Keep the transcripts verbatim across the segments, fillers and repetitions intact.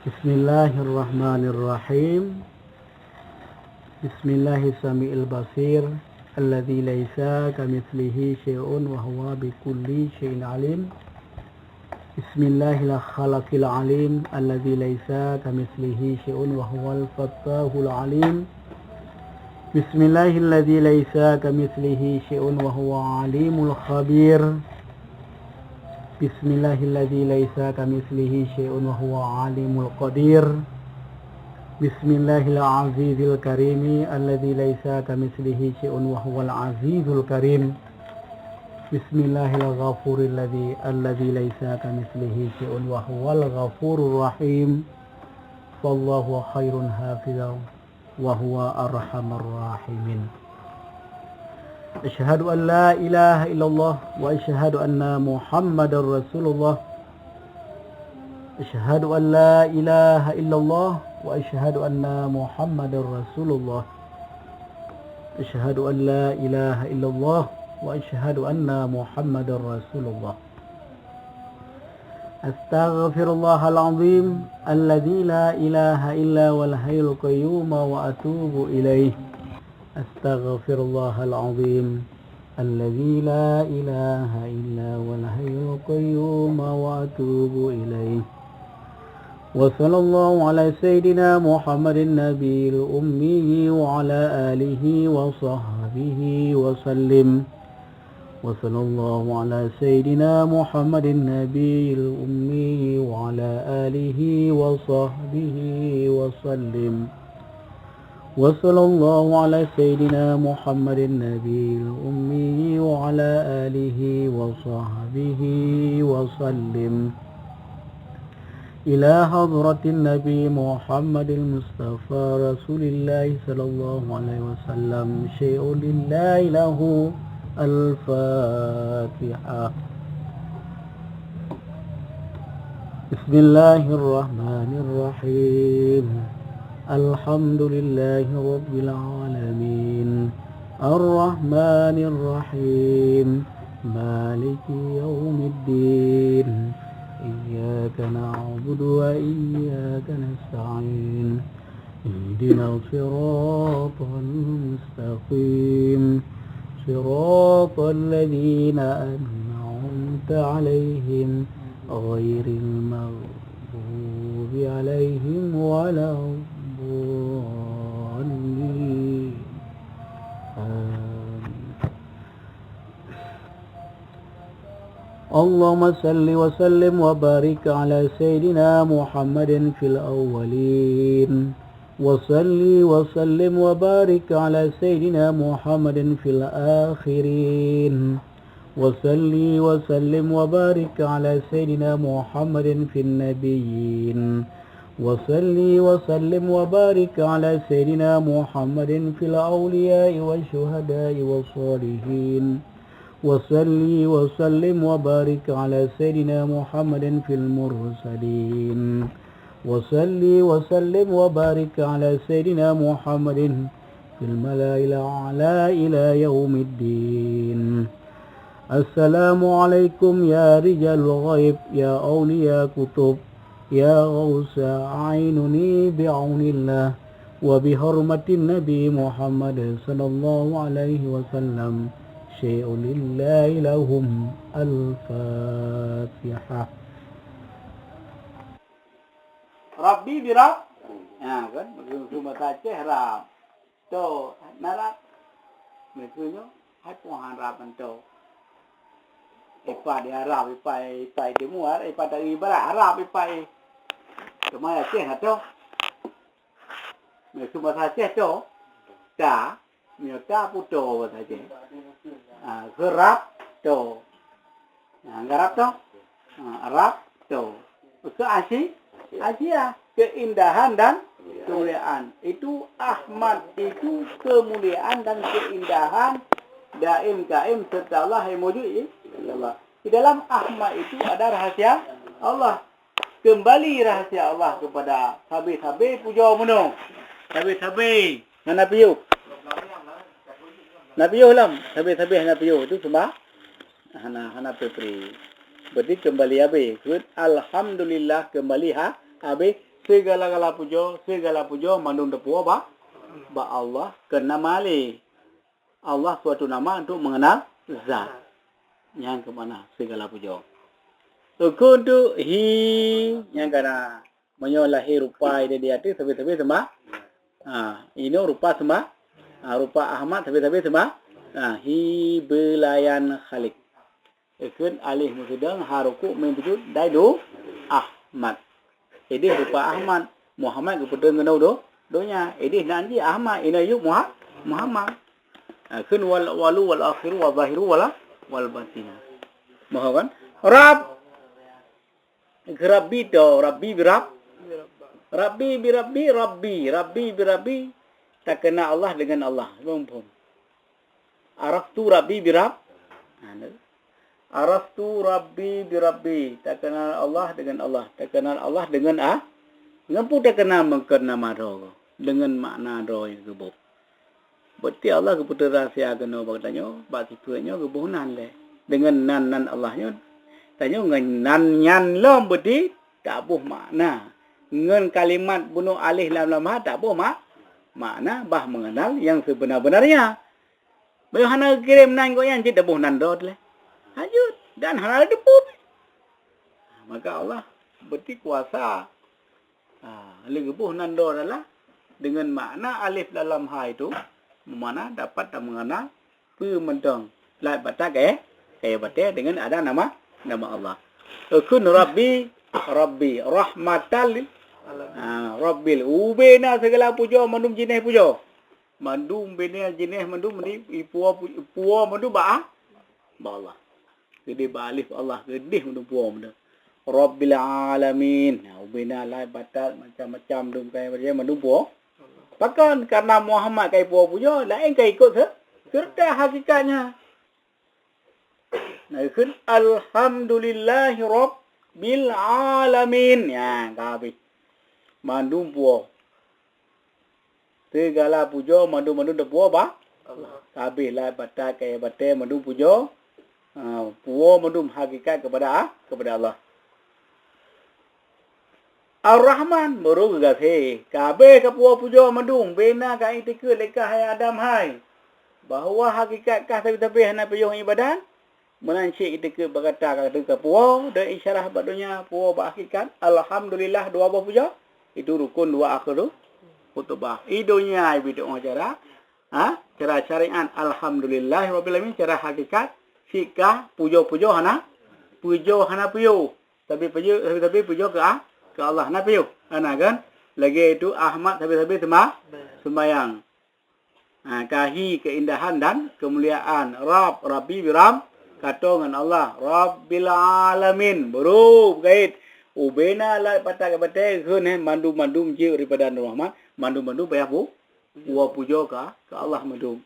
Bismillahirrahmanirrahim. Bismillahis sami'il basir, alladzi laisa kamitslihi syai'un wa huwa bikulli syai'in alim. Bismillahil khalaqil alim, alladzi laisa kamitslihi syai'un wa huwal fattahul alim. Bismillahilladzi laisa kamitslihi syai'un wa huwa alimul khabir. Bismillahilladzi laisa kamitslihi syai'un wa huwa alimul qadir. Bismillahil azizil karimi alladzi laisa kamitslihi syai'un wa huwal azizul karim. Bismillahil ghafuril ladzi alladzi laisa kamitslihi syai'un wa huwal ghafurur rahim. Fallahu khairun hafizan wa huwa arhamur rahimin. Asyhadu an la ilaha illallah wa asyhadu anna Muhammadar Rasulullah. Asyhadu an la ilaha illallah wa asyhadu anna Muhammadar Rasulullah. Asyhadu an la ilaha illallah wa asyhadu anna Muhammadar Rasulullah. Astaghfirullahal azim alladzi la ilaha illa huwal hayyul qayyum wa atubu ilaih. Astaghfirullahal azim alladzi la ilaha illa huwal hayyul qayyum wa atubu ilaih. Wa sallallahu ala sayyidina Muhammadin nabiyil ummi wa ala alihi wa sahbihi wa sallim. Wa sallallahu ala sayyidina Muhammadin nabiyil ummi wa ala alihi wa sahbihi wa sallim. Wa sallallahu ala sayyidina Muhammadin nabiyil ummi wa ala alihi wa sahbihi wa sallim. Ila hadratin Nabi Muhammadil Mustafa Rasulillah sallallahu alaihi wasallam. Syai'un lillahi lahu. Al-Fatihah. Bismillahirrahmanirrahim. Alhamdulillahi rabbil alamin. Arrahmanirrahim. Maliki yaumiddin. Iyyaka na'budu wa iyyaka nasta'in. Ihdinas siratal mustaqim. Siratal ladzina an'amta 'alaihim ghairil maghdubi 'alaihim waladdallin. Amin. Allahumma salli wa sallim wa barik ala sayyidina Muhammadin fil awwalin. Wa salli wa sallim wa barik ala sayyidina Muhammadin fil akhirin. Wa salli wa sallim wa barik ala sayyidina Muhammadin fin nabiyyin. Wa salli wa sallim wa barik ala sayyidina Muhammadin fil awliya'i wa syuhada'i wa salihin. Wa salli wa sallim wa barik ala sayyidina Muhammadin fil mursalin. Wa salli wa sallim wa barik ala sayyidina Muhammadin fil mala'il a'la ila yaumiddin. Assalamualaikum ya rijal ghaib, ya auliya kutub, ya ghausa a'inuni bi'aunillah wa bihormatin Nabi Muhammad sallallahu alaihi wasallam. Syai'un lillahi lahum. Al-Fatihah. Rabbi bira-, ha, kan? Bahasa Aceh Rab. To, na Rab. Maksudnya, hai Tuhan Rab to. Ipa di Arab, ipa, ipa di Muar, ipa dari Barat Arab, ipa. Cuma Aceh na to. Maksud bahasa Aceh to. Ta. Nyoe ta puto bahasa Aceh. Ah, geurab to. Nah, geurab to. Ah, rab to. Ke asi, asia, keindahan dan kemuliaan. Itu Ahmad, itu kemuliaan dan keindahan daim kaim serta Allah yang wujud, ya Allah. Di dalam Ahmad itu ada rahasia Allah. Kembali rahasia Allah kepada sabe-sabe puja meunoe. Sabe-sabe hana piôh. Na piôh lom, sabe-sabe hana piôh tu sembah hana, hana peupri. Berarti kembali habéh. Kheun alhamdulillah kembali ha, habéh Segala-gala pujoe, segala pujoe mandum teupuwoe bak, bak Allah, keu nama lé. Allah suatu nama untuk mengenal zat. Nyang keumakna segala pujoe. Ukun tu hi nyang kana meunyoe lahé rupa ide di ateueh sabe-sabe seumbah. Ha, inoe rupa seumbah. Ha, rupa Ahmad sabe-sabe seumbah. Ha, hi belayan Khalik. Ikheun alif meusidang ha rukuk mim sujud dai du Ahmad. Ideh rupa Ahmad, Muhammad geupeutrön keunoe do donya. Ideh nan jih Ahmad, inoe yub Muha-, Muhammad. Ha, kheun wal awwalu wal akhiru wal zahiru wal, wal batin. Mohon kan? Rab. Rabbi to, Rabbi bi Rab. Rabbi bi Rabbi, Rabbi, Rabbi bi Rabbi. Takena Allah dengan Allah. Muphom. Araftu Rabbi bi Rab. Ha, ni. Araftu Rabbi bi Rabbi. Takena Allah dengan Allah. Takena Allah dengan ah. Ngon peue takena meukeun nama droe. Dengan makna droe nyang geuboh. Berarti Allah geupeuteurang rahsia keunoe bak tanyoe, bak sifeuet nyoe geuboh nan lé. Dengan nan-nan Allah nyoe, tanyoe ngon nan nyan lom berarti taboh makna. Ngon kalimat bunoe alif lam lam ha taboh mak-, makna bah mengenal yang sebenar-benarnya. Meunyoe hana geukirém nan gobnyan cit taboh nan droe lé. Hajut dan hana teupeu. Maka Allah berarti kuasa. Ha, lé geuboh nan droe adalah dengan makna alif lam lam ha itu, makna dapat tameungana peue mantong laet batat kayèe, kayèe batèe dengan ada nama, nama Allah. Ukun Rabbi, Rabbi, rahmatal lil, ha, Rabbil, ubena segala pujoe, mandum jinéh pujoe. Mandum bena jinéh, mandum di, ipuo, puo mandum ba, ba Allah. Geudeh ba alif Allah, geudeh mandum puo mandum. Rabbil alamin. Nah, ubena laet batat macam-macam dum kai macam mandum puo. Pakon karena Muhammad kai puo pujoe, laén kai ikut se-, serta hakikatnya. Nah, ikut alhamdulillahi rabbil alamin. Ya, ka habis. Mandum puo. Segala pujoe mandum-mandum teupuo bak Allah. Kabeh laet batat kayèe batèe mandum pujoe, ha, puo mandum hakikat kepada, kepada Allah. Ar-Rahman, baru geugaséh. Kabeh kapuo pujoe mandum, bena ka itikeuet lé kah hai Adam hai, bahwa hakikat kah sabe-sabe hana piôh ibadat, Meunan cit itikeuet bak gata ka teuka puo, dan isyarah bak donya puo bak hakikat. Alhamdulillah dua boh pujoe. Itu rukun dua akhir khutbah. I donya ibi teu'oh cara, ha, cara syariat alhamdulillah rabbil alamin, cara hakikat sikah pujoe-pujoe hana, pujoe hana piôh. Tapi pujoe, tapi pujoe ke, ke Allah hana piôh. Hana kan? Lagèe itu Ahmad sabe-sabe seumba-, seumbayang. Ha, kahi keindahan dan kemuliaan. Rabb, Rabbi bi Rabb, katoe ngon Allah. Rabbil alamin. Baru beukait. Ubena laet batat kayèe batèe, kheun, eh, mandum-mandum jeuet daripada Nabi Muhammad, mandum-mandum payah bu-, puwoe pujoe ka, ka Allah mandum.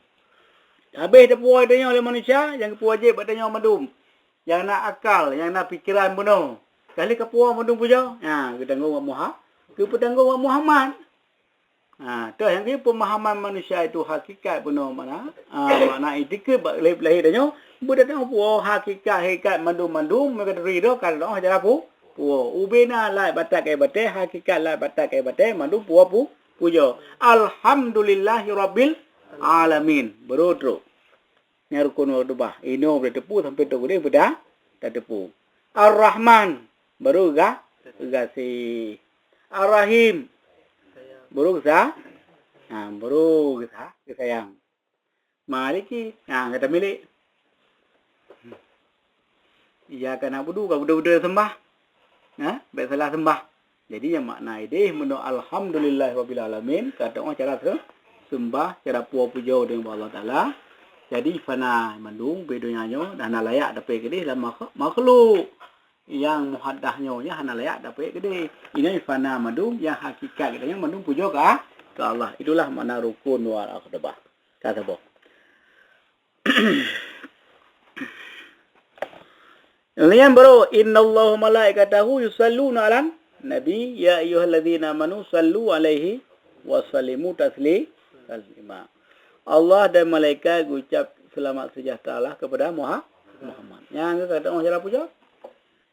Habéh teupuwoe tanyoe lé manusia, nyang geupuwoe jeuet bak tanyoe mandum. Nyang na akal, nyang na pikeran bunoe. Kali kapuwoe mandum pujoe, ha, geutanggong bak Muha-, geupeutanggong bak Muhammad. Ha, toh nyang keu pemahaman manusia itu hakikat bunoe makna, ha, makna itikeuet bak lahé, lahé tanyoe, beudatang puwoe hakikat, hakikat mandum-mandum, meukeuri droe ka lôn cara pu-, puwoe. Ubena laet batat kayèe batèe, hakikat laet batat kayèe batèe, mandum puwoe pu-, pujoe. Alhamdulillahi rabbil alamin. Baru trok. Nyan rukun dua reutubah. Inoe beutateupeue sampoe trok keudeh beuta-, tateupeue. Ar-Rahman, baru ga-, gaséh. Ar-Rahim, baru geusa-, ha, baru geusa-, geusayang. Maliki, ha, gata milék. Iyyaka na'budu, ka beudôh-beudôh seumbah. Ha? Bèk salah seumbah. Jadi, nyang makna ideh, meunoe alhamdulillahirabbil alamin, ka teu'oh cara se-, seumbah, cara puwoe pujoe deungon Allah Taala. Jadi, fana mandum, bak donya nyoe, dah hana layak dapet keudeh lam makh-, makhluk. Nyang muhaddas nyoe, nyan hana layak dapet keudeh. Inoe fana mandum, nyang hakikat geutanyoe mandum pujoe ka, ka Allah. Itulah makna rukun wal aqdabah. Ka saboh. Laén baroe, "Innallaha wa malaikatahu yusalluna 'alan nabi, ya ayyuhalladzina amanu sallu 'alaihi wa sallimu tasli-, taslima." Allah dan malaikat geucab seulamat seujahteura Allah keupada Muha-, Muhammad. Nyan ka teu'oh cara pujoe.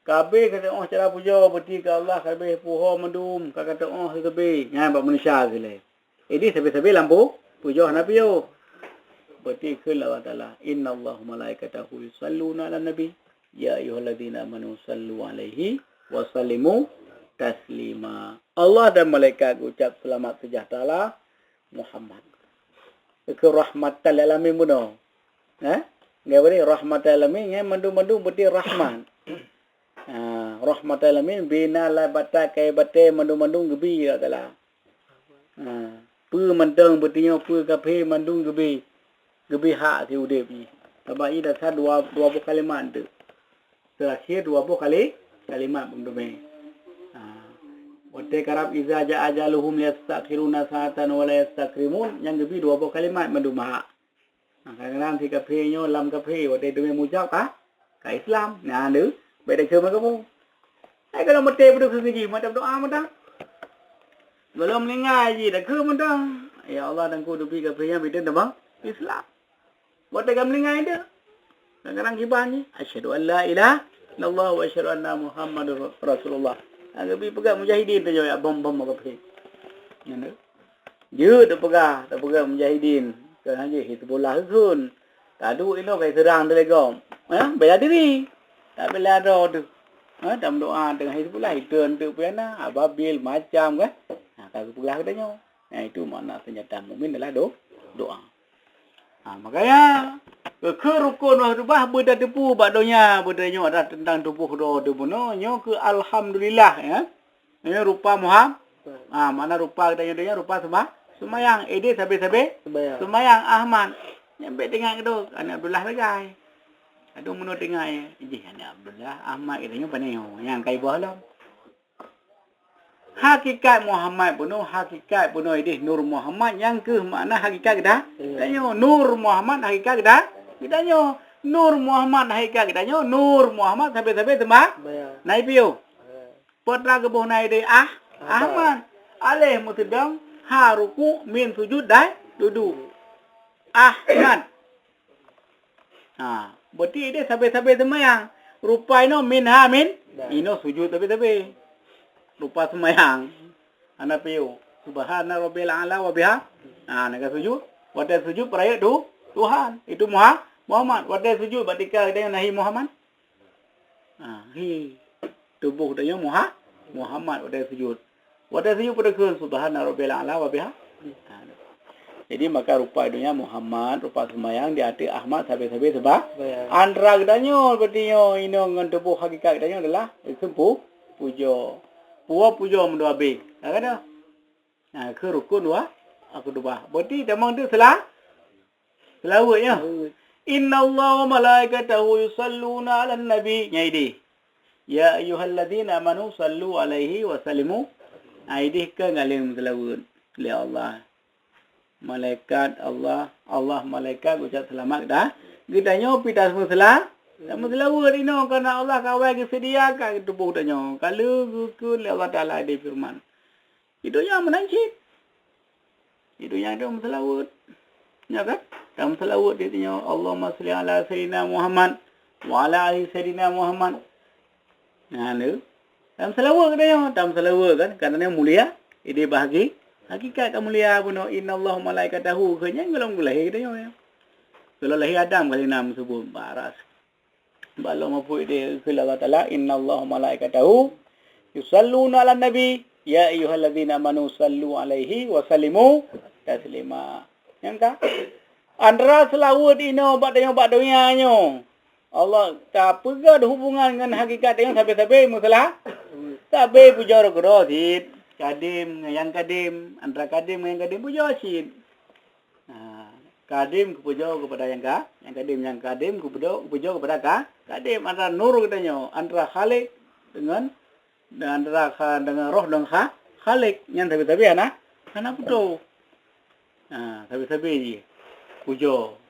Ka abéh ka teu'oh cara pujoe, beuti keu Allah ka abéh puho mandum, ka ka teu'oh sabe-sabe. Nyan bak manusia silée. Ideh sabe-sabe lam pu-, pujoe hana piôh. Beuti kheun Allah Taala, "Innallaha wa malaikatahu yusalluna 'alan nabi, ya ayyuhalladzina amanu sallu 'alaihi wa sallimu taslima." Allah dan malaikat geucab seulamat seujahteura Muhammad. Keu rahmatan lil alamin bunoe. Eh? Ngai bari rahmatan lil alamin, ngai mandum-mandum beuti rahmat. Ha, rahmatan lil alamin, bina lai bata kai batée mandum-mandum geubi Allah Taala. Ha, peue mantong beutinyoe, peue kafé mandum geubi, geubi hak si udeb jih. Sabab jih dasar dua, dua boh kalimat tu. Terakhir dua boh kali, kalimat peuteumé. Ha. Watée karab, "Iza jaa ajaluhum la yastakhiruna sa'atan wa la yastaqdimun," nyang geubi dua boh kalimat mandum hak. Ha, kadang-kadang si kafé nyoe lam kafé, watée teumé mujab ka, ka Islam. Nah, lé, bék dakeuh meukamoe. Hai kalau meuté beudôh keu jih, mata doa mata. Gohlom meuninggai jih, dakeuh mata. Ya Allah, dan ku dupi kafé nyang bideueng teuma Islam. Watée ka meuninggai deuh. Kadang-kadang kiban jih, "Asyhadu an la ilaha illallah wa asyhadu anna Muhammadar Rasulullah." Nah, geubi peugah mujahidin tanyoe, ya, bom-bom kafé. Nyan deuh. Jeuet teupeugah, teupeugah mujahidin, keu hana jih Hizbullah kheun. Taduek inoe kai seurang teuh lé gob. Eh, bela diri. Tak bela droe teuh. Eh, tameudoa teungoh Hizbullah, itu untuk piana, ababil, macam kan. Ha, ka geupeugah geutanyoe. Nah, itu makna senjata mukmin adalah do-, doa. Ha, makanya, keu rukun wah rubah beutateupeue bak donya, beutanyoe adalah tentang tuboh droe teuh bunoe, nyoe keu alhamdulillah, ya. Nyoe rupa Muham-, ha, makna rupa geutanyoe donya rupa seuma-, seumayang. Ideh sabe-sabe seumayang. Seumayang Ahmad. Nyan bék teuingat keu droe, aneuk Abdullah sagai. Aduh, meunurot teuingat, ya. Jih aneuk Abdullah, Ahmad geutanyoe pane nyoe, nyang ka iboh lom. Hakikat Muhammad bunoe, hakikat bunoe ideh Nur Muhammad, nyang keuh makna hakikat geuta-, geutanyoe. Nur Muhammad hakikat geuta-, geutanyoe. Nur Muhammad hakikat geutanyoe, Nur Muhammad sabe-sabe teuma. Nah, ipiôh. Peue teuma geuboh na ideh Ah-, Ahmad. Alif meuteudong, ha ruku', mim sujud dan dudu. Ahmad. Ha, beuti ideh sabe-sabe seumayang. Rupa inoe min ha min, inoe sujud sabe-sabe. Rupa seumayang. Hana piôh. Subhana rabbiyal a'la wa biha-, ha, na ka sujud. Watée sujud peurayeuk tu, Tuhan. Itu Muha-, Muhammad. Watée sujud bak tika geutanyoe na hi Muhammad. Ha, hi. Tuboh geutanyoe Muha-, Muhammad watée sujud. Watée sujud peue takheun, "Subhana rabbiyal a'la wa biha-." Ha. Jadi, maka rupa donya Muhammad, rupa seumayang di ateueh Ahmad sabe-sabe seuba-, antara geutanyoe, berarti nyoe, inoe ngon tuboh hakikat geutanyoe adalah, eh, sempu-, pujoe. Puwoe pujoe meudua abéh. Ka gadôh. Ha, keu rukun dua, aku dua. Berarti tamong tu sela-, Seulaweuet, ya. Seulaweuet. "Innallaha wa malaikatahu yusalluna 'alan nabi." Nyan ideh. "Ya ayyuhalladzina amanu sallu 'alaihi wa sallimu." Ha, ideh ka ngaleng meuseulaweuet lé Allah. Malaikat Allah, Allah malaikat geucab seulamat dah. Geutanyoe pih tameusela-, tameuseulaweuet inoe, kareuna Allah ka awai geuseudia ka tuboh tanyoe. Ka lheueh geukheun lé Allah Taala di feureuman. Di donya meunan cit. Di donya tu meuseulaweuet. Nya kan? Tameuseulaweuet di donya. Allahumma shalli ala sayyidina Muhammad wa ala ali sayyidina Muhammad. Nah, tu. Tameuseulaweuet geutanyoe, tameuseulaweuet kan? Karena mulia, ideh bahagi, hakikat ka mulia bunoe, "Innallaha wa malaikatahu," keu nyan gohlom geulahé geutanyoe. Gohlom lahé Adam kali na meuseubut bak aras. Bak Lauh Mahfuz ideh kheun Allah Taala, "Innallaha wa malaikatahu yusalluna 'alan nabi, ya ayyuhalladzina amanu sallu 'alaihi wa sallimu taslima." Nyang ka? Antara seulaweuet inoe bak tanyoe bak donya nyoe. Allah tapeugöt hubungan ngon hakikat tanyoe sabe-sabe meusela-, sabe pujoe keudroe cit. Kadem ngon nyang kadem, antara kadem ngon nyang kadem pujoe cit. Ha, kadem geupujoe keupada nyang ka-, nyang kadem, nyang kadem geupujoe, geupujoe keupada ka-, kadem, antara nur geutanyoe, antara Khalik dengan, antara kha-, dengan Roh dan kha-, Khalik, nyan sabe-sabe hana, hana putôh. Ha, sabe-sabe jih pujoe.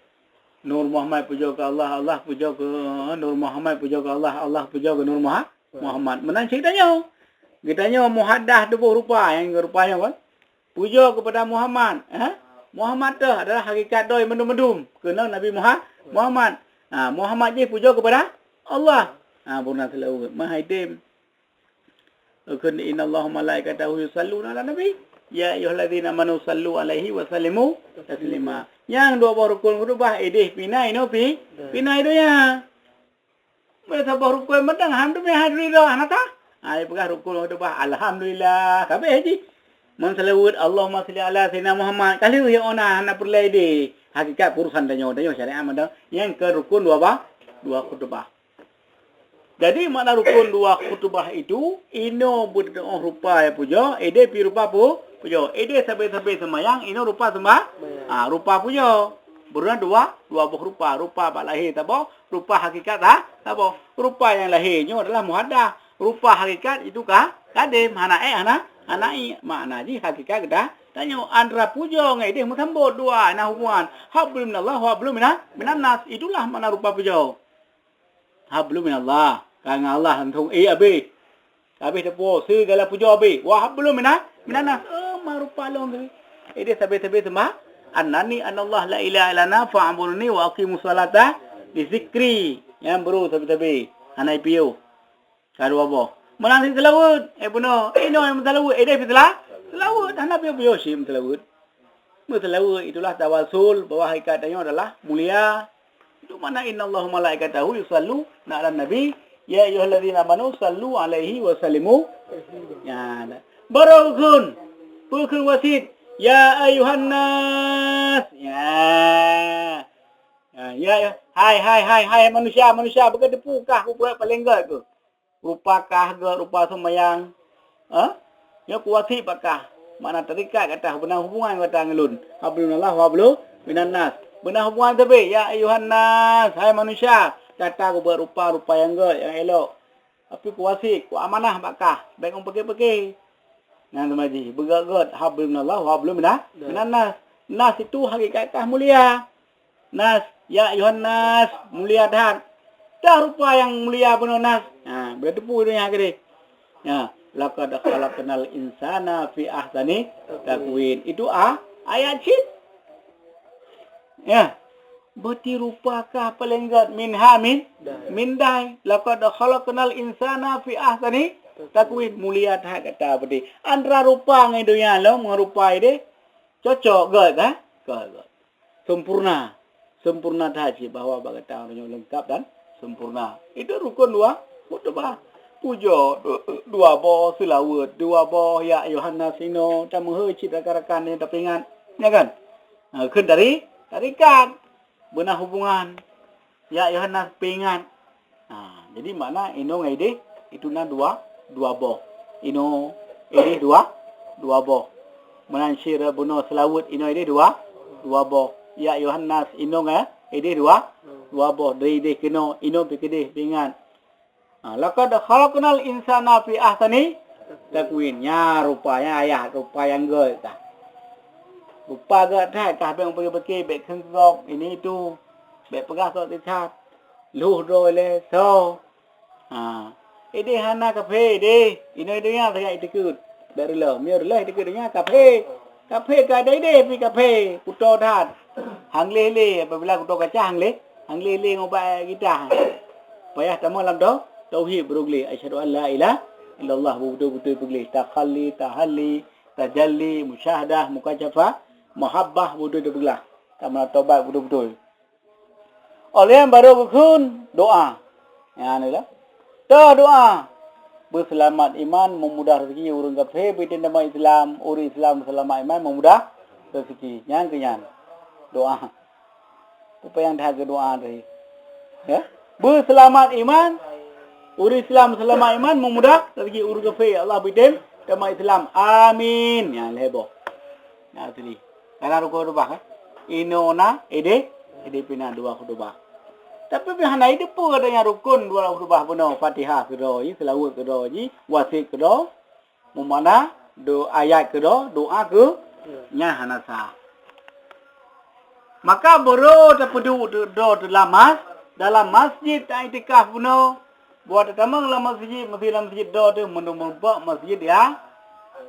Nur Muhammad pujoe keu Allah, Allah pujoe keu Nur Muhammad, pujoe keu Allah, Allah pujoe keu Nur Muha-, Muhammad. Meunan cit geutanyoe. Geutanyoe muhaddah tuboh rupa, nyang rupa nyoe kan. Pujoe keupada Muhammad, eh? Muhammad teuh adalah hakikat doi mandum-mandum. Keunoe Nabi Muha-, Muhammad. Ha, Muhammad jih pujoe keupada Allah. Ha, beuna seulaweuet. Meuhai tem. Kheun, "Innallaha wa malaikatahu yusalluna 'alan nabi. Ya ayyuhalladzina amanu sallu 'alaihi wa sallimu taslima." Nyang dua boh rukun khutubah, ideh pina inoe pi, pina i donya. Meunyoe saboh rukun mantong, alhamdulillah, hana ta. Ha, ipeugah rukun khutubah, alhamdulillah, kabeh jih. Meunyoe seulaweuet, Allahumma shalli ala sayyidina Muhammad, ka lheueh nyang ona, hana peureulée ideh. Hakikat urusan tanyoe, tanyoe syariat mantong. Nyang keu rukun dua bah, dua khutubah. Jadi, makna rukun dua khutubah itu, inoe beuteuôh rupa nyang pujoe, ideh pi rupa pu-, pujoe. Ideh sabe-sabe seumayang, inoe rupa seumayang. Ah, rupa pujoe. Beureulah dua, dua boh rupa. Rupa bak lahé saboh, rupa hakikat sa-, saboh. Rupa nyang lahé nyoe adalah muhaddas. Rupa hakikat itu ka, kadem, hana ék, hana, hana i. Makna jih hakikat geutanyoe. Antara pujoe ngon ideh meusambot dua, na hubungan. Hablum minallah, hablum mina-, minan nas. Itulah makna rupa pujoe. Hablum minallah. Ka ngon Allah langsung, eh, abéh. Abéh teupeu, segala pujoe abéh. Wa hablum mina-, minan nas. Eh, ma rupa lôn tu. Eh, ideh sabe-sabe seumayang. Innani anallah la ilaha illa ana fa'budni wa aqimus salata li zikri. Nyang brôk sabe-sabe. Hana ipiôh. Ka dua boh. Meunan cit seulaweuet. Eh, bunoe. Inoe nyang meuseulaweuet. Ideh pi seula-, seulaweuet. Hana piôh-piôh cit meuseulaweuet. Meuseulaweuet itulah tawasul bahwa hakikat tanyoe adalah mulia. Itu makna, "Innallaha wa malaikatahu yusalluna 'alan nabi, ya ayyuhalladzina amanu sallu 'alaihi wa sallimu." Ya, nah. Baru kheun, peue kheun wasiet, "Ya ayyuhan nas." Ya. Ya, ya, ya. Hai, hai, hai, hai manusia, manusia, beuka teupeu kah kubuet paleng gét keuh. Rupa kah gét, rupa seumayang. Ha? Nyoe kuwasiet bak kah. Makna tarikat gata, beuna hubungan gata ngon lôn. Hablunallah wa hablu minan nas. Beuna hubungan sabe, ya ayyuhan nas, hai manusia. Gata kubuet rupa, rupa nyang gét, nyang elok. Tapi kuwasiet, kuamanah bak kah. Bék ngon peuke-peuke. Nyan teuma jih, beugét-gét, hablunallah wa hablu mina-, minan nas. Nas itu hakikat kah mulia. Nas, ya ayuhan nas, mulia that. Tah rupa nyang mulia bunoe nas. Ha, beuteupeu donya keudeh. Ya, laqad khalaqnal insana fi ahsani taqwim. Itu a-, ayat cit. Ya. Beuti rupa kah paleng gét minha min, min dai. Laqad khalaqnal insana fi ahsani taqwim. Mulia that gata beuti. Antara rupa ngon donya lom ngon rupa ideh. Cocok gét, ha? Gét, gét. Sempurna. Sempurna that cit bahwa bak gata ureueng nyoe leungkap dan sempurna. Itu rukun dua khutbah. Pujoe du-, dua boh, seulaweuet dua boh, ya ayuhan nas inoe, tameuhôi cit rakan-rakan nyoe tapeuingat. Ya kan? Ha, kheun dari, tarikat. Beuna hubungan. Ya ayuhan nas peuingat. Ha, jadi makna inoe ngon ideh itu na dua, dua boh. Inoe ideh dua, dua boh. Meunan sira bunoe seulaweuet inoe ideh dua, dua boh. Ya ayuhan nas inoe ngon ideh dua, dua boh. Dari ideh keunoe, inoe pih keudeh peuingat. Ha, laqad khalaqnal insana fi ahsani taqwim. Nya rupa, nya ayat rupa nyang gét tah. Rupa gét that, tah bék peuke-peuke, bék kheun gob, ini itu. Bék peugah gob teuchat. Lheueh droe lé, so. Ha. Ideh hana kafé, ideh. Inoe donya sagai iteukeut. Bèk reuloh. Meunyoe reuloh iteukeut donya, kafé. Kafé ka ada ideh pih kafé. Kuto that. Hang lé-lé, apabila kuto kaca hang lé, hang lé-lé ngon ubat gitah. Payah tamong lam tau-, tauhid baru gleh. Asyhadu an la ilaha illallah, beutôi-beutôi peugleh. Takhalli, tahalli, tajalli, musyahadah, mukasyafah, muhabbah, beutôi teupeuglah. Tamong tobat beutôi-beutôi. Óh lheueh nyan barô geukheun doa. Nyan adalah, toh doa. Beuseulamat iman, meumudah raseuki ureueng kafé, beutem tamong Islam, ureueng Islam beuseulamat iman, meumudah raseuki. Nyan keuh nyan. Doa. Peue nyang that keu doa tadi? Ya? Beuseulamat iman, ureueng Islam beuseulamat iman, meumudah raseuki ureueng kafé, Allah beutem tamong Islam. Amin. Nyan lhèe boh. Nyan asli. Kana rukun khutbah, kan? Inoe na, ideh, ideh pih na dua khutbah. Tapi pih hana ideh peue katanya rukun dua khutbah bunoe, Fatihah keudroe jih, seulaweuet keudroe jih, wasiet keudroe, meumakna do-, ayat keudroe, doa keu, nyan hana sah. Maka barô tapeuduek droe teuh lam mas-, dalam masjid taiktikaf bunoe, Buat tatamong lam masjid, meusti lam masjid do teuh meunurot masjid ya.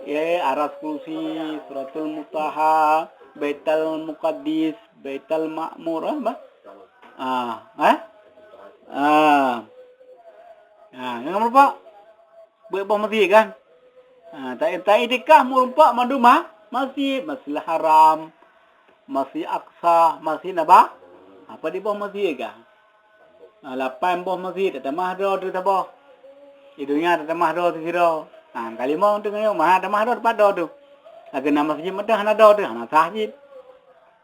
Ya, Aras Kursi, Suratul Muntaha, Baitul Muqaddis, Baitul Ma'mur, apa? Ah, eh? Ah. Ha, ngon meureumpok. Buet boh masjid kan? Ha, ta-, ta-, iktikaf meureumpok mandum ma-, masjid, Masjidil Haram, Masjid Aqsa, Masjid Naba-, apa di boh masjid kah? Ha, lapan boh masjid, tatamah droe teuh saboh. Di donya tatamah droe teuh sidroe. Ha, kalimong teuh ngon nyoe, meuhan tamah droe teumpat droe teuh. Lagèe na masjid mantong hana droe teuh, hana sah jih.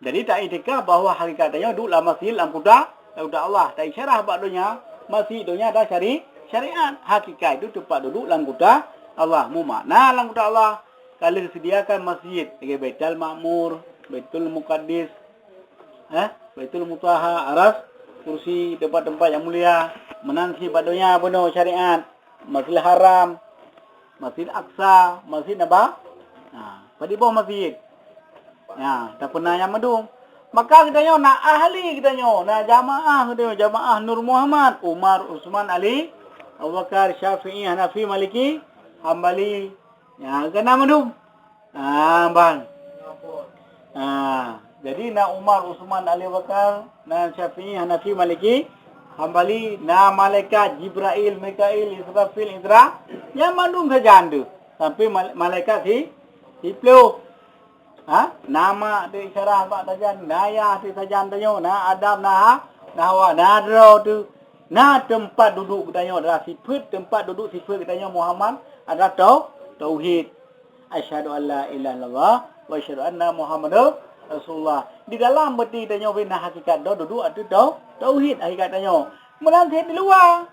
Jadi, ta-iktikaf bahwa hakikat tanyoe duek lam masjid, lam kuta, lam kuta Allah. Ta-isyarah bak donya, masjid donya dan syari-, syariat. Hakikat itu teumpat duduek lam kuta Allah. Meumakna lam kuta Allah, ka lheueh sediakan masjid, lagèe Baitul Ma'mur, Baitul Muqaddis, eh, Baitul Mutahhar, Aras, Kursi, teumpat-teumpat nyang mulia. Meunan cit bak donya bunoe syariat, Masjidil Haram, Masjid Aqsa, Masjid Naba-, ha, padum boh masjid. Ya, tapeuna nyang mandum. Maka geutanyoe na ahli geutanyoe, na jamaah geutanyoe, jamaah Nur Muhammad, Umar, Utsman, Ali, Abu Bakar, Syafi'i, Hanafi, Maliki, Hambali. Ya, geutanyoe mandum. Ah, ban. Ah, jadi na Umar, Utsman, Ali, Abu Bakar, na Syafi'i, Hanafi, Maliki, Hambali, na malaikat Jibrail, Mikail, Israfil, Izra, nyang mandum sajan teuh. Sampai mal-, malaikat si, siploh. Ha? Na mak teuh isyarah bak sajan, na yah teuh sajan tanyoe, na Adam, na Ha-, na Hawa, na droe teuh, na teumpat duduek geutanyoe adalah sifeuet, teumpat duduek sifeuet geutanyoe Muhammad adalah tau-, tauhid. Asyhadu an la ilaha illallah wa asyhadu anna Muhammadar Rasulullah. Di dalam beuti tanyoe pih na hakikat droe duduek ateueh tau-, tauhid hakikat tanyoe. Meunan cit di luwa.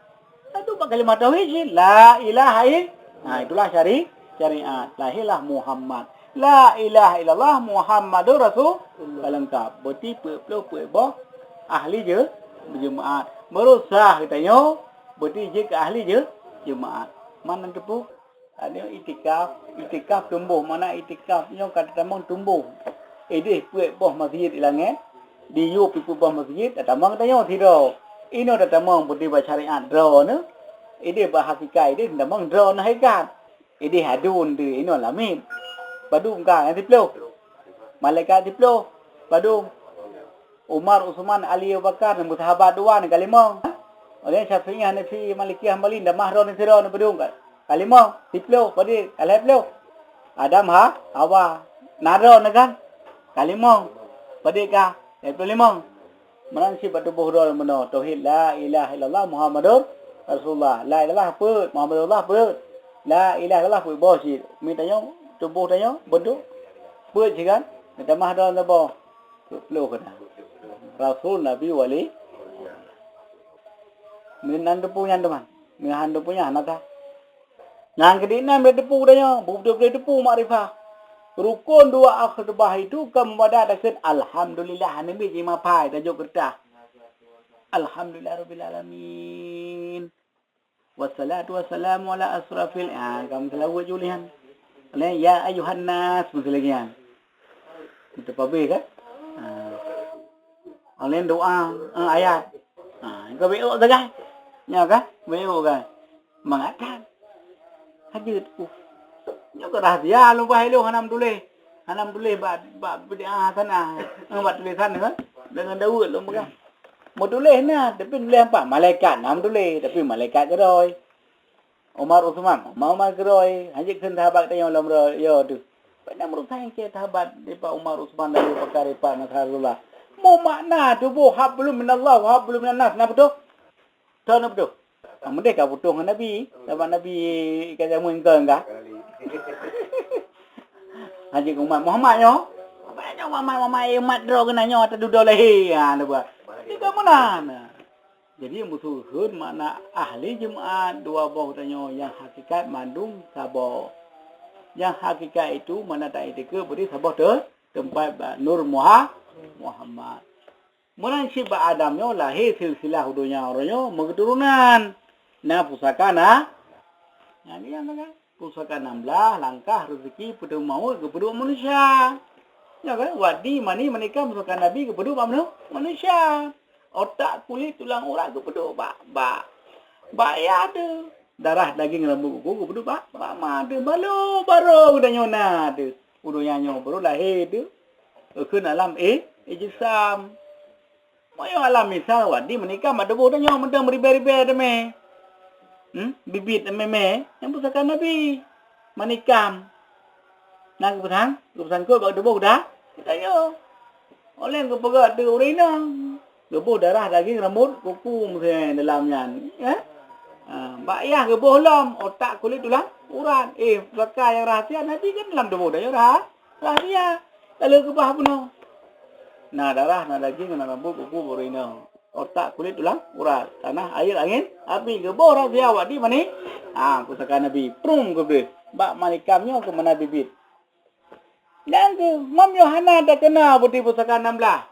Satu bak kalimah tauhid cit, la ilaha ill-, ha, itulah syari-, syariat. Lahirlah Muhammad. La ilaha illallah Muhammadur Rasul. Ka leungkap. Beuti peuet ploh peuet boh ahli je-, jeumaat. Baru sah geutanyoe, beuti jeuet keu ahli je-, jeumaat. Man na teupeu? Ada iktikaf, iktikaf tumbuh. Makna iktikaf nyoe ka tatamong tumbuh. Ideh peuet boh masjid di langét, di yub peuet boh masjid, tatamong tanyoe sidroe. Inoe tatamong beuti bak syariat droeneuh. Ideh bak hakikat, ideh tatamong droeneuh hakikat. Ideh aduen teuh inoe lamiet. Padum ka nyang siploh? Malaikat siploh. Padum? Umar, Utsman, Ali, Abu Bakar, nyang beusahabat dua nyang kalimong. Oleh Syafi'i, Hanafi, Maliki, Hambali, tamah droe sidroe nyang padum ka? Kalimong, siploh, padum? Ka lhèe ploh. Adam, Ha-, Hawa. Na droeneuh kan? Kalimong. Padum ka? Lhèe ploh limong. Meunan cit bak tuboh droe meunoe, tauhid la ilaha illallah Muhammadur Rasulullah. La ilaha peuet, Muhammadur Rasulullah peuet. La ilaha illallah peuet boh cit. Mi tanyoe, tuboh tanyoe, beudôk peuet cit kan? Tamah droe saboh. Peuet ploh keunan. Rasul, Nabi, Wali. Meunan teupeu nyan teuma. Meuhan teupeu nyan hana sah. Nyang keudinyan beu teupeu tanyoe, beutôi-beutôi teupeu makrifah. Rukon dua khutbah itu ka meupadat takheun alhamdulillah, hana meuji mapai tajok keureutah. Alhamdulillahirabbil alamin. Wassalatu wassalamu ala asyrafil, ah, ka meuseulaweuet ju lé nyan. Lé, ya ayuhan nas, meuseulaweuet nyan. Itu pabeh kan? Ha. Online doa, eh, ayat. Ha, engkau beok sagai. Nyoe kan? Beok kan? Mangat that. Hajat. Uh. Nyoe keu rahsia lôn bah ilôn hana meutuléh. Hana meutuléh bak, bak bid'ah hasanah. Eh, bak tulésan kan? Deungon Daud lôn peugah. Meutuléh na, tapi tuléh apa? Malaikat na meutuléh, tapi malaikat keudroe. Umar Utsman, Umar, Umar keudroe, hanjeuet kheun sahabat geutanyoe lom ro-, yo teuh. Bak na meureusaing keu sahabat dipat Umar Utsman dan Abu Bakar dipat masa Rasulullah. Meumakna tuboh hablum minallah wa hablum minan nas, na beutôi? Tho na beutôi? Ah, meudeh ka putôh ngon Nabi, sahabat Nabi ka jameun keu enggak. Hanjeuet keu umat Muhammad nyoe. Apa nyoe umat, umat, umat droe keunan nyoe ata dudoe lahé. Ha, na buat. Tiga meunan. Jadi, nyang beuseuheun makna ahli jeumaat dua boh tanyoe nyang hakikat mandum saboh. Nyang hakikat itu makna ta-iktikeuet beuti saboh te-, teumpat bak Nur Muha-, Muhammad. Meunan cit bak Adam nyoe lahé silsilah u donya uroe nyoe meukeuturonan. Na pusaka na, na, na, na, na. Pusaka nam blaih, langkah, reuzeki, peuteumé mawöt, geupeuduek manusia. Nyo kan? Wadi, mani, manikam, pusaka Nabi geupeuduek bak manu-, manusia. Otak, kulit, tulang, urat geupeuduek bak, bak, bak yah teuh. Darah, daging, rambut, kuku geupeuduek bak, bak ma teuh. Balo, barô geutanyoe na teuh. U donya nyoe barô lahé teuh. Eukheun alam, eh, ijsam. Meunyoe alam misal, wadi meunikam bak tuboh tanyoe mantong meuribèe-ribèe teumé. Hmm? Bibit mè-mè, nyan pusaka Nabi. Manikam. Na geupeusan, geupeusan keu bak tuboh geutanyoe. Oleh geupeugah teuh ureueng inong. Geuboh darah, daging, rambot, kuku meusen dalam nyan. Eh? Ha, bak yah geuboh lom, otak, kulit, tulang, urat. Eh, pusaka nyang rahsia Nabi kan lam tuboh tanyoe rah-, rahsia. Lalu geubah bunoe. Na darah, na daging, na rambot, kuku, ureueng inong. Otak, kulit, tulang, urat, tanah, air, angin, api, geuboh rahsia awak di mani. Ha, pusaka Nabi, prum geubeuet. Bak manikam nyoe keu meunan bibit. Nyang keu, mam nyoe hana takeuna beuti pusaka nam blah.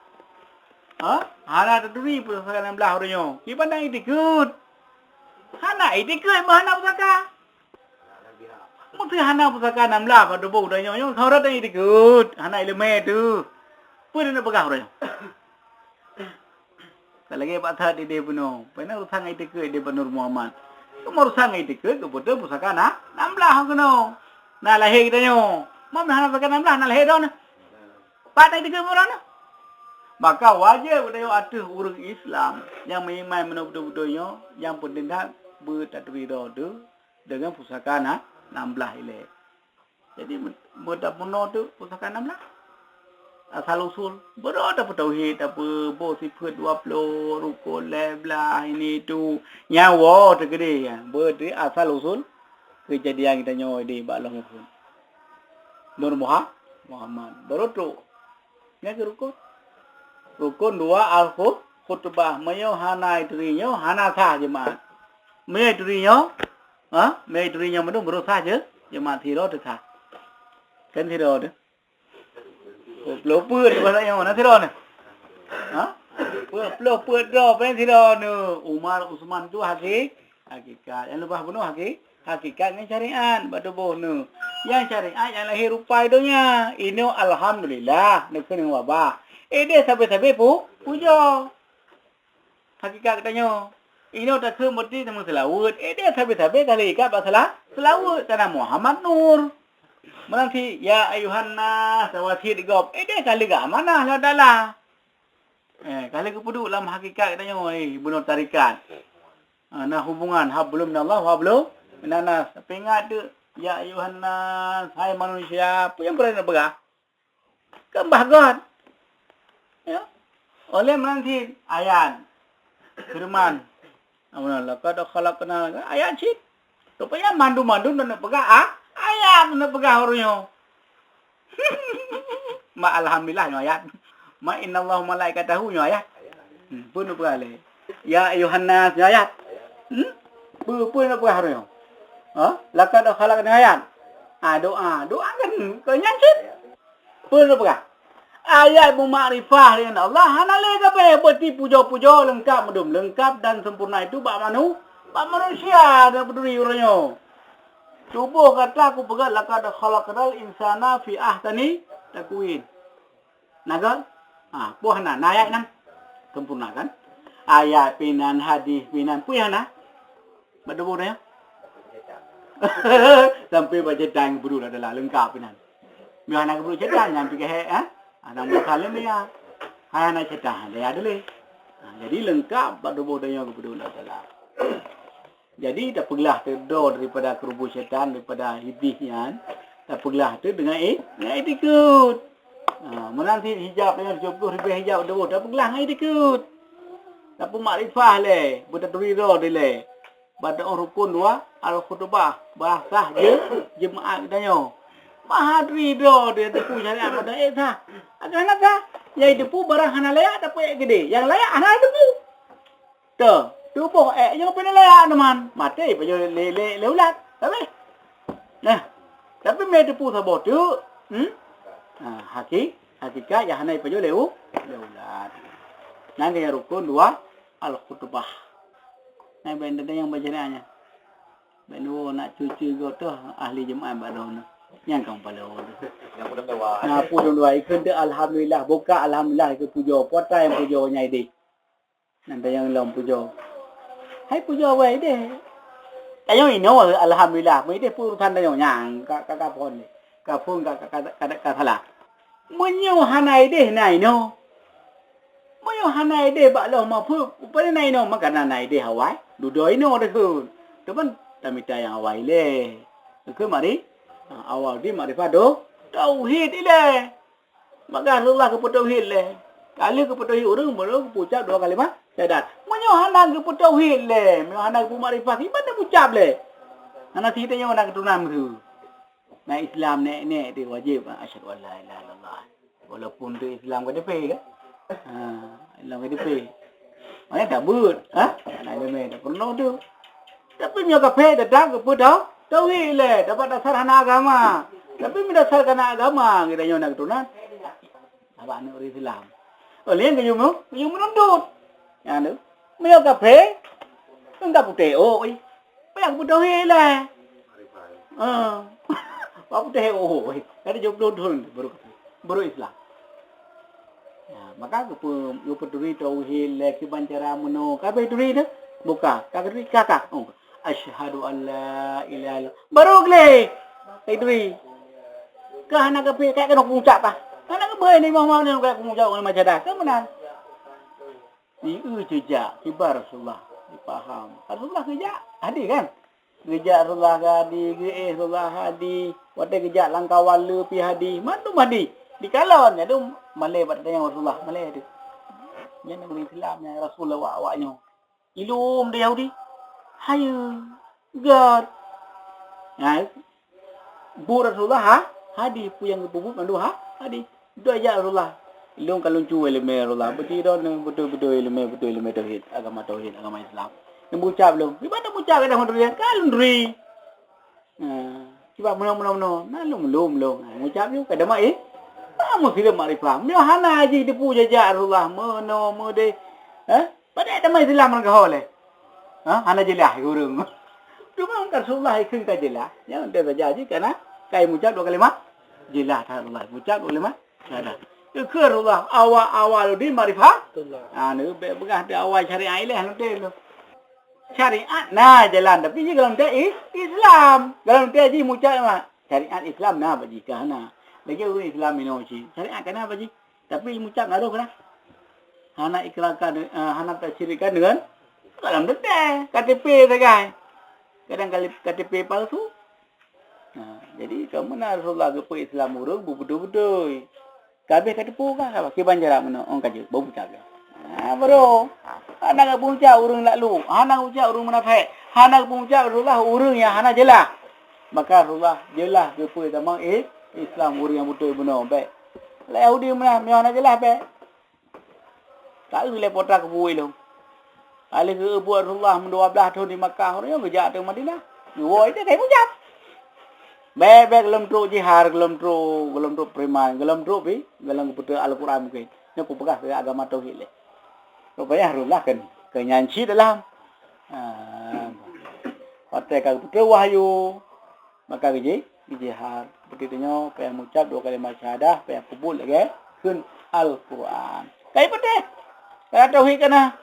Ha? Hana taturi pusaka nam blah uroe nyoe. Kiban dan itikeuet. Hana itikeuet meuhana pusaka. Meuseuti hana pusaka nam blah bak tuboh tanyoe nyoe, seurat dan itikeuet. Hana ileumèe teuh. Peue neupeugah uroe nyoe? Ka lagèe bak that idéh bunoe, peue na urusan ngon itikeuet idéh Bak Nur Muhammad. Cuma urusan ngon itikeuet geupeuteuh pusaka na, nam blah keunoe. Na lahé geutanyoe. Mam na hana pusaka nam blah, na lahé droeneuh. Pat na itikeuet droeneuh. Maka wajéb geutanyoe ateueh ureueng Islam nyang meuiman meunoe beutôi-beutôi nyoe, nyang peunteng that beutaturi droe teuh deungon pusaka na, nam blah ilèe. Jadi, meu-, meutapeurunoe teuh pusaka nam blah. Asal usul. Beurôh tapeutauhid, tapeuboh sifeuet dua ploh, rukon lhèe blah, ini itu. Nyan woe teukeudéh nyan. Beutôi asal usul keujadian geutanyoe di bak lôn phon. Nur Muha-, Muhammad. Beurôh trok. Nyan keuh rukon. Rukon dua al-khu-, khutbah. Meunyoe hana ituri nyoe, hana sah jeumaat. Meunyoe ituri nyoe, ha? Meunyoe ituri nyoe mandum, beurôh sah je-, jeumaat sidroe teuh sah. Kan sidroe teuh. Ploh peuet bahasa nyoe, na sidroe teuh. Ha? Ploh peuet droe, pen sidroe teuh. Umar, Usman tu haki-, Hakikat. Nyang leubeh bunoe haki-, hakikat ngon syariat bak tuboh neuh. Nyang syariat nyang lahé rupa donya. Inoe alhamdulillah, neukheun ngon babah. Idéh sabe-sabe pu-, pujoe. Hakikat geutanyoe. Inoe takheun beuti teuma seulaweuet. Idéh sabe-sabe ka lheueh ikat bak seula-, seulaweuet. Kana Muhammad Nur. Meunan cit, ya ayuhan nas, wasiet gob. Idéh ka lheueh geuamanah lé Allah Taala. Eh, ka lheueh geupeuduek lam hakikat geutanyoe, eh, bunoe tarekat. Ah, na hubungan hablum minallah wa hablum minan nas. Tapi ingat teuh, ya ayuhan nas, hai manusia, peue nyang beurani neupeugah? Keu bah göt. Ya. Oleh meunan cit ayat feureuman. Amun laqad khalaqna, ayat cit. Rupanya mandum-mandum neupeugah, ah, ayat neupeugah uroe nyoe. Ma alhamdulillah nyoe ayat. Ma innallaha malaikatahu nyoe ayat. Hmm, peue neupeugah lé? Ya ayuhan nas nyoe ayat. Hmm? Peue, peue neupeugah uroe nyoe? Ha? Laqad khalaqna ayat. Ah, doa. Doa kan keu nyan cit. Peue neupeugah? Ayat meumakrifah deungon Allah hana lé sabe, beuti pujoe-pujoe leungkab, meudum leungkab dan sempurna itu bak manu-, bak manusia dan peuduri uroe nyoe. Tuboh gata kupeugah, "Laqad khalaqnal insana fi ahsani taqwim." Na kan? Ha, peue hana? Na ayat nyan. Sempurna kan? Ayat pih nan, hadis pih nan, peue hana? Bak tuboh nyoe. Sampai bak setan geupeudua adalah leungkab pih nan. Meunyoe hana geupeudua setan, nyan pih keuhèk, eh? Hana meusalim ya. Hai hana setan, dia ada lé. Ha, jadi leungkab bak tuboh tanyoe geupeudua adalah. Jadi, tapeuglah teuh droe daripada keureubu setan, daripada iblis nyan, tapeuglah teuh deungon i-, deungon itikeuet. Ha, meunan cit hijab nyan tujoh ploh ribèe hijab tuboh, tapeuglah ngon itikeuet. Tapeumakrifah lé, beutaturi droe dilèe. Bak teu'oh rukon dua, al-khutbah, bah sah je-, jeumaat geutanyoe. Maha turi droe dilèe teupeu syariat mantong ék sah. Akan hana sah, nyang jiteupeu barang hana layak tapeuék keudéh, nyang layak hana jiteupeu. Teuh, tuboh ék nyoe pih layak teuma. Maté pajoh lé, lé, lé ulat. Habéh. Nah, tapi mé teupeu saboh teuk, hmm? Nah, haki-, hakikat nyang hana jipajoh lé u-, lé ulat. Nyan keuh nyang rukon dua al-khutbah. Nah, bèk teudeungoe nyang baca nyan. Bèk neuwoe nak cucu gotoh ahli jeumaat bak droeneuh. Nyang ka mupaloe. Nyang pudong dua. Nah, pudong dua. Ikheun teuh alhamdulillah, buka alhamdulillah ikheun pujoe. Peue atra nyang pujoe nyang idéh. Nyan tanyong lom pujoe. Hai pujoe awai idéh. Tanyong inoe alhamdulillah, meu idéh peue urusan tanyong nyan ka, ka, ka phon lé. Ka phon ka, ka, ka, ka, ka salah. Meunyoe hana idéh na inoe. Meunyoe hana idéh bak lôn mahfuz, rupanya na inoe maka na, na idéh awai. Dudoe inoe teuh kheun. Teuma tamita nyang awai ilée. Keu mari, ha, awai di makrifah do, tauhid ilée. Maka Rasulullah geupeutauhid lé. Ka lheueh geupeutauhid ureuëng, baru geupeuucap dua kalimat syahadat. Meunyoe hana geupeutauhid lé, meunyoe hana geupeumakrifah, kiban na peucap lé. Hana siteunyoe na keuturonan meusu. Na Islam nek-nek tu wajib, asyhadu an la ilaha illallah. Walaupun tu Islam K T P kan? Ha, Islam K T P. Mana tak buat, ha? Anak ilmu tak pernah tu. Tapi meunyoe kafé tetap geupeu tau, tauhid lé, dapat dasar hana agama. Tapi meunyoe dasar kana agama, kita nyoe nak keturunan. Abang aneuk ureuëng Islam. Oh, lain geuyue, geuyue meunundut. Nyan tu. Meunyoe kafé, enggak putéh, oh, eh. Payah geupeu tauhid lé. Ha. Wak putéh, oh, eh. Tadi tujuh puluh tahun baru kafé. Baru Islam. Ya, maka geupeu-, geupeuturi tauhid lé kiban cara meunoe. Ka habéh turi tu? Buka. Ka turi, ka, ka. Oh. Asyhadu an la ilaha illallah. Baru gleh. Ka turi. Ka hana kafé, ka keunoe kucap ka. Hana kafé ni mah, mah ni ka kucap, mah jadah. Ka meunan. Di eu jejak kiban Rasulullah dipaham. Rasulullah geujak hadi kan? Geujak Rasulullah hadi, geuéh Rasulullah hadi. Watée geujak lam kawan le pi hadi, mandum hadi. Dikalon, nyan tu malée bak tanyong Rasulullah, malée tu. Nyan ureuëng Islam nyan Rasulullah awak, awak nyoe. Ilum di Yahudi. Hayeue. Gét. Nah, Bu Rasulullah ha, hadi, peue nyang geupeubuet mandum ha, hadi. Dua jak Rasulullah. Lôn ka lôn cuba iéleumé Rasulullah. Beutôi droeneuh, beutôi-beutôi iéleumé, beutôi iéleumé tauhid, agama tauhid, agama Islam. Lôn bucab lôn. Kiban lôn bucab kadang beutôi ka lôn turi. Nah, kiban meunoe, meunoe, meunoe. Nah, lôn, lôn, lôn. Nah, bucab lôn kadang mak, eh. Ah, muslim makrifah. Nyoe hana jih teupeu jejak Rasulullah. Meunoe, meudeh. Eh? Padahai teuma Islam lam gaho lé. Ha? Hana jeulaih keu ureuëng. Cuma Rasulullah ikheun ka jeulaih. Nyang teuh saja jih kana kai mucab dua kalimat. Jeulaih that Rasulullah mucab dua kalimat. Ada. Ikheun Rasulullah awal-awal di makrifah. Ha, ni bèk peugah di awal syariat ileh nanti tu. Syariat na jalan, tapi jih golom teuh i-, Islam. Golom teuh jih mucab mak. Syariat Islam na bak jih ka hana. Lagi ureuëng Islam inoe cit. Syariat ka na bak jih. Tapi mucab na roh keunan. Hana ikrarkan, eh, hana tasyirikkan dengan dalam teuntèe, K T P sagai. Kadang kali K T P palsu. Nah, jadi kamoe na Rasulullah geupeu Islam ureuëng beubeutôi-beutôi. Ka habéh ka teupeu ka, ka kiban jarak meunoe, ong ka jeuet, bau mucab lé. Nah, baru. Hana geupeu mucab ureuëng lalu, hana geupeu mucab ureuëng munafék, hana geupeu mucab Rasulullah ureuëng nyang hana jeulaih. Maka Rasulullah jeulaih geupeu tamong, eh, Islam ureuëng nyang beutôi bunoe, bèk. Lé Yahudi meunan, meunyoe hana jeulaih bèk. Ka eu lé po teuka keubuet lom. Ka lheueh geubuet Rasulullah meudua blaih thon di Makkah, ureuëng nyoe geujak ateueh Madinah. Geuwoe itu dai mujab. Bèk-bèk gohlom trok jihad, gohlom trok, gohlom trok preman, gohlom trok pi, gohlom geupeuteu Al-Quran mungken. Nyoe kupeugah keu agama tauhid lé. Rupanya Rasulullah keu, keu nyan cit dalam. Ha. Watèe ka geupeuteu wahyu, maka geujih, geujihad. Seperti itu nyoe, payah mucab dua kalimat syahadah, payah peubuet lagèe kheun Al-Quran. Kai peuteh, ka tauhid kana.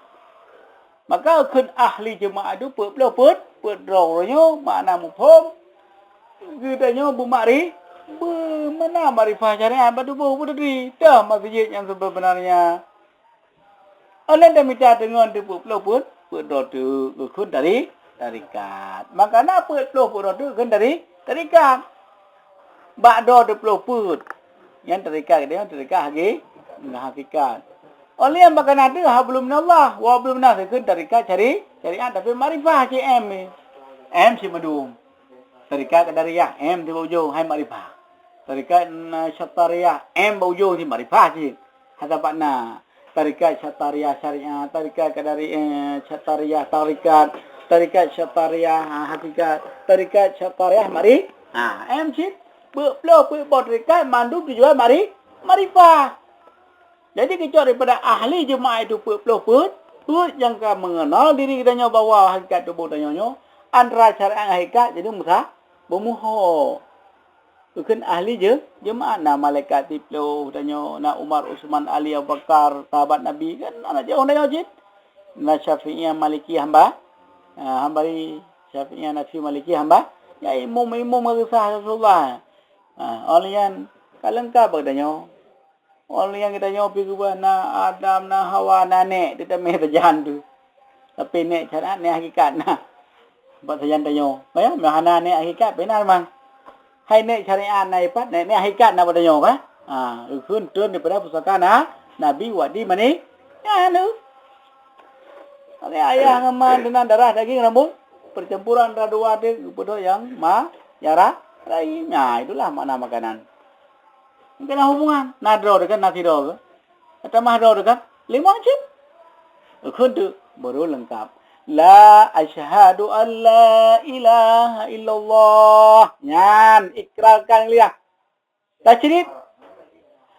Maka kheun ahli jeumaat tu peuet ploh peuet, peuet droe uroe nyoe makna muphom. Geutanyoe beumakri, beumakna makrifah syariat bak tuboh beutôi. Dah masjid nyang sebenarnya. Ulôn tamita deungon teupeuet ploh peuet, peuet droe teuk geukheun tari-, tarikat. Maka na peuet ploh peuet droe teuk geukheun tari-, tarikat. Bak droe teuploh peuet. Nyan tarikat geutanyoe tarikat hagi-, hakikat. Ulôn nyang bak kana teuk ha belum na Allah, wa belum na geukheun tarikat syari-, syariat tapi makrifah cit M. M cit mandum. Tarikat Qadariyah, M di bak ujong, hai makrifah. Tarikat Nasyatariyah, M bak ujong cit makrifah cit. Hana bak na. Tarikat Syatariyah syariat, tarikat Qadari-, eh, Syatariyah tarikat, tarikat Syatariyah, ha, hakikat, tarikat Syatariyah mari-, ha, M cit. Peuet ploh peuet boh tarikat mandum tujuan mari-, makrifah. Jadi, keucok daripada ahli jeumaah itu peuet ploh peuet, peuet nyang ka mengenal diri geutanyoe bahwa hakikat tuboh tanyoe nyoe antara syariat ngon hakikat, jadi meusa-, beumuho. Geukheun ahli je-, jeumaah, na malaikat siploh tanyoe, na Umar, Utsman, Ali, Abu Bakar, sahabat Nabi, kan hana jiôh tanyoe cit. Na Syafi'iyah, Malikiyah hamba, ha, Hambali, Syafi'iyah, Hanafi, Malikiyah hamba, ya imum-imum geusa Rasulullah. Ha, óh lheueh nyan ka leungkap bak tanyoe. Óh lheueh nyan geutanyoe pih keubah na Adam, na Hawa, na nèk, teutamé sajan tu. Tapi nèk syariat, nèk hakikat na. Bak sajan tanyoe, ya, meuhana nèk hakikat, pih na memang. Hai nèk syariat na ipat, nèk, nèk hakikat na bak tanyoe, kan? Ha, geukheun treun daripada pusaka na, Nabi wadi mani, ya, nu. Oleh ayah ngon ma, dengan darah daging rambut, percampuran antara dua tu, geupeudong nyang ma, nyara, rai. Nah, itulah makna makanan. Mungkin ada hubungan. Na droe dekat, na sidroe ke? Atau mah droe dekat? Lima cit. Kheun tu baru lengkap. La asyhadu an la ilaha illallah. Nyan, ikrarkan liah. Tasydid.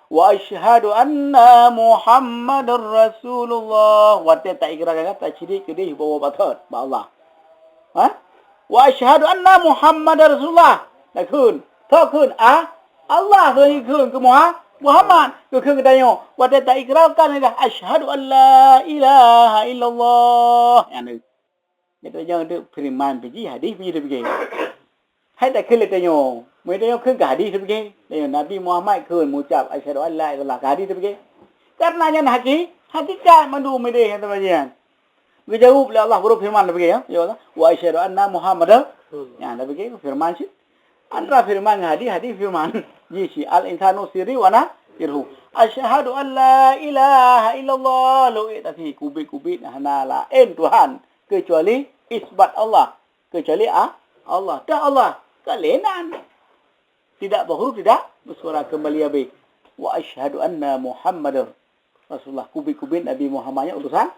Wa asyhadu anna Muhammadar Rasulullah. Watèe ta ikrarkan tasydid keudeh bawa batot bak Allah. Ha? Wa asyhadu anna Muhammadar Rasulullah. Takheun. Takheun. Ah? Allah keu ikheun keu Muha-, Muhammad. Keu kheun geutanyoe. Watèe ta ikrarkan lidah, "Asyhadu an la ilaha illallah." Nyan tu. Geutanyoe tu firman pih jih, hadis pih jih teupiké. Hai takheun lé tanyoe. Meunyoe tanyoe kheun keu hadis teupiké. Tanyoe Nabi Muhammad kheun meucab, "Asyhadu an la ilaha illallah," keu hadis teupiké. Karena nyan haki-, hakikat mandum idéh nyang teuma nyan. Geujaweueb lé Allah, baru firman teupiké, ya. Ya Allah, "Wa asyhadu anna Muhammadar." Nyan teupiké firman cit. Antara firman ngon hadis, hadis firman. Ji si, "Al-insanu sirri wa ana sirruhu." "Asyhadu an la ilaha illallah." Lôn ék tasie, kubit-kubit hana laén Tuhan keucuali isbat Allah. Keucuali a-, Allah. Dah Allah. Ka lé nan. Tidak berhuruf, tidak bersuara, kembali habis. "Wa asyhadu anna Muhammadar Rasulullah." Kubit-kubit Nabi Muhammad nyan utusan.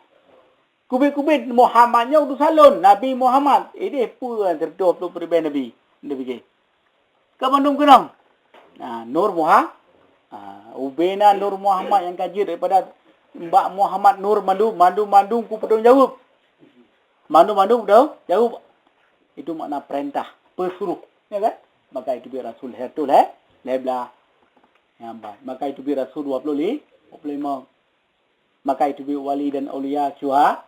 Kubit-kubit Muhammad nyan utusan lôn, Nabi Muhammad. Idéh peue sireutoh ploh ribèe nabi. Nabi ke. Ka mandum keunong. Nah, Nur Muha-, ah, ubena Nur Muhammad nyang ka jeuet daripada bak Muhammad Nur mandum, mandum-mandum kupeutanggung jaweueb. Mandum-mandum kupeutanggung jaweueb. Itu makna perintah, peusuruh, ya kan? Maka itu bi rasul lhèe reutôh lhèe, lhèe blah. Ya, ba-, maka itu bi rasul dua puluh li-, dua puluh lima. Maka itu bi wali dan aulia syuha-,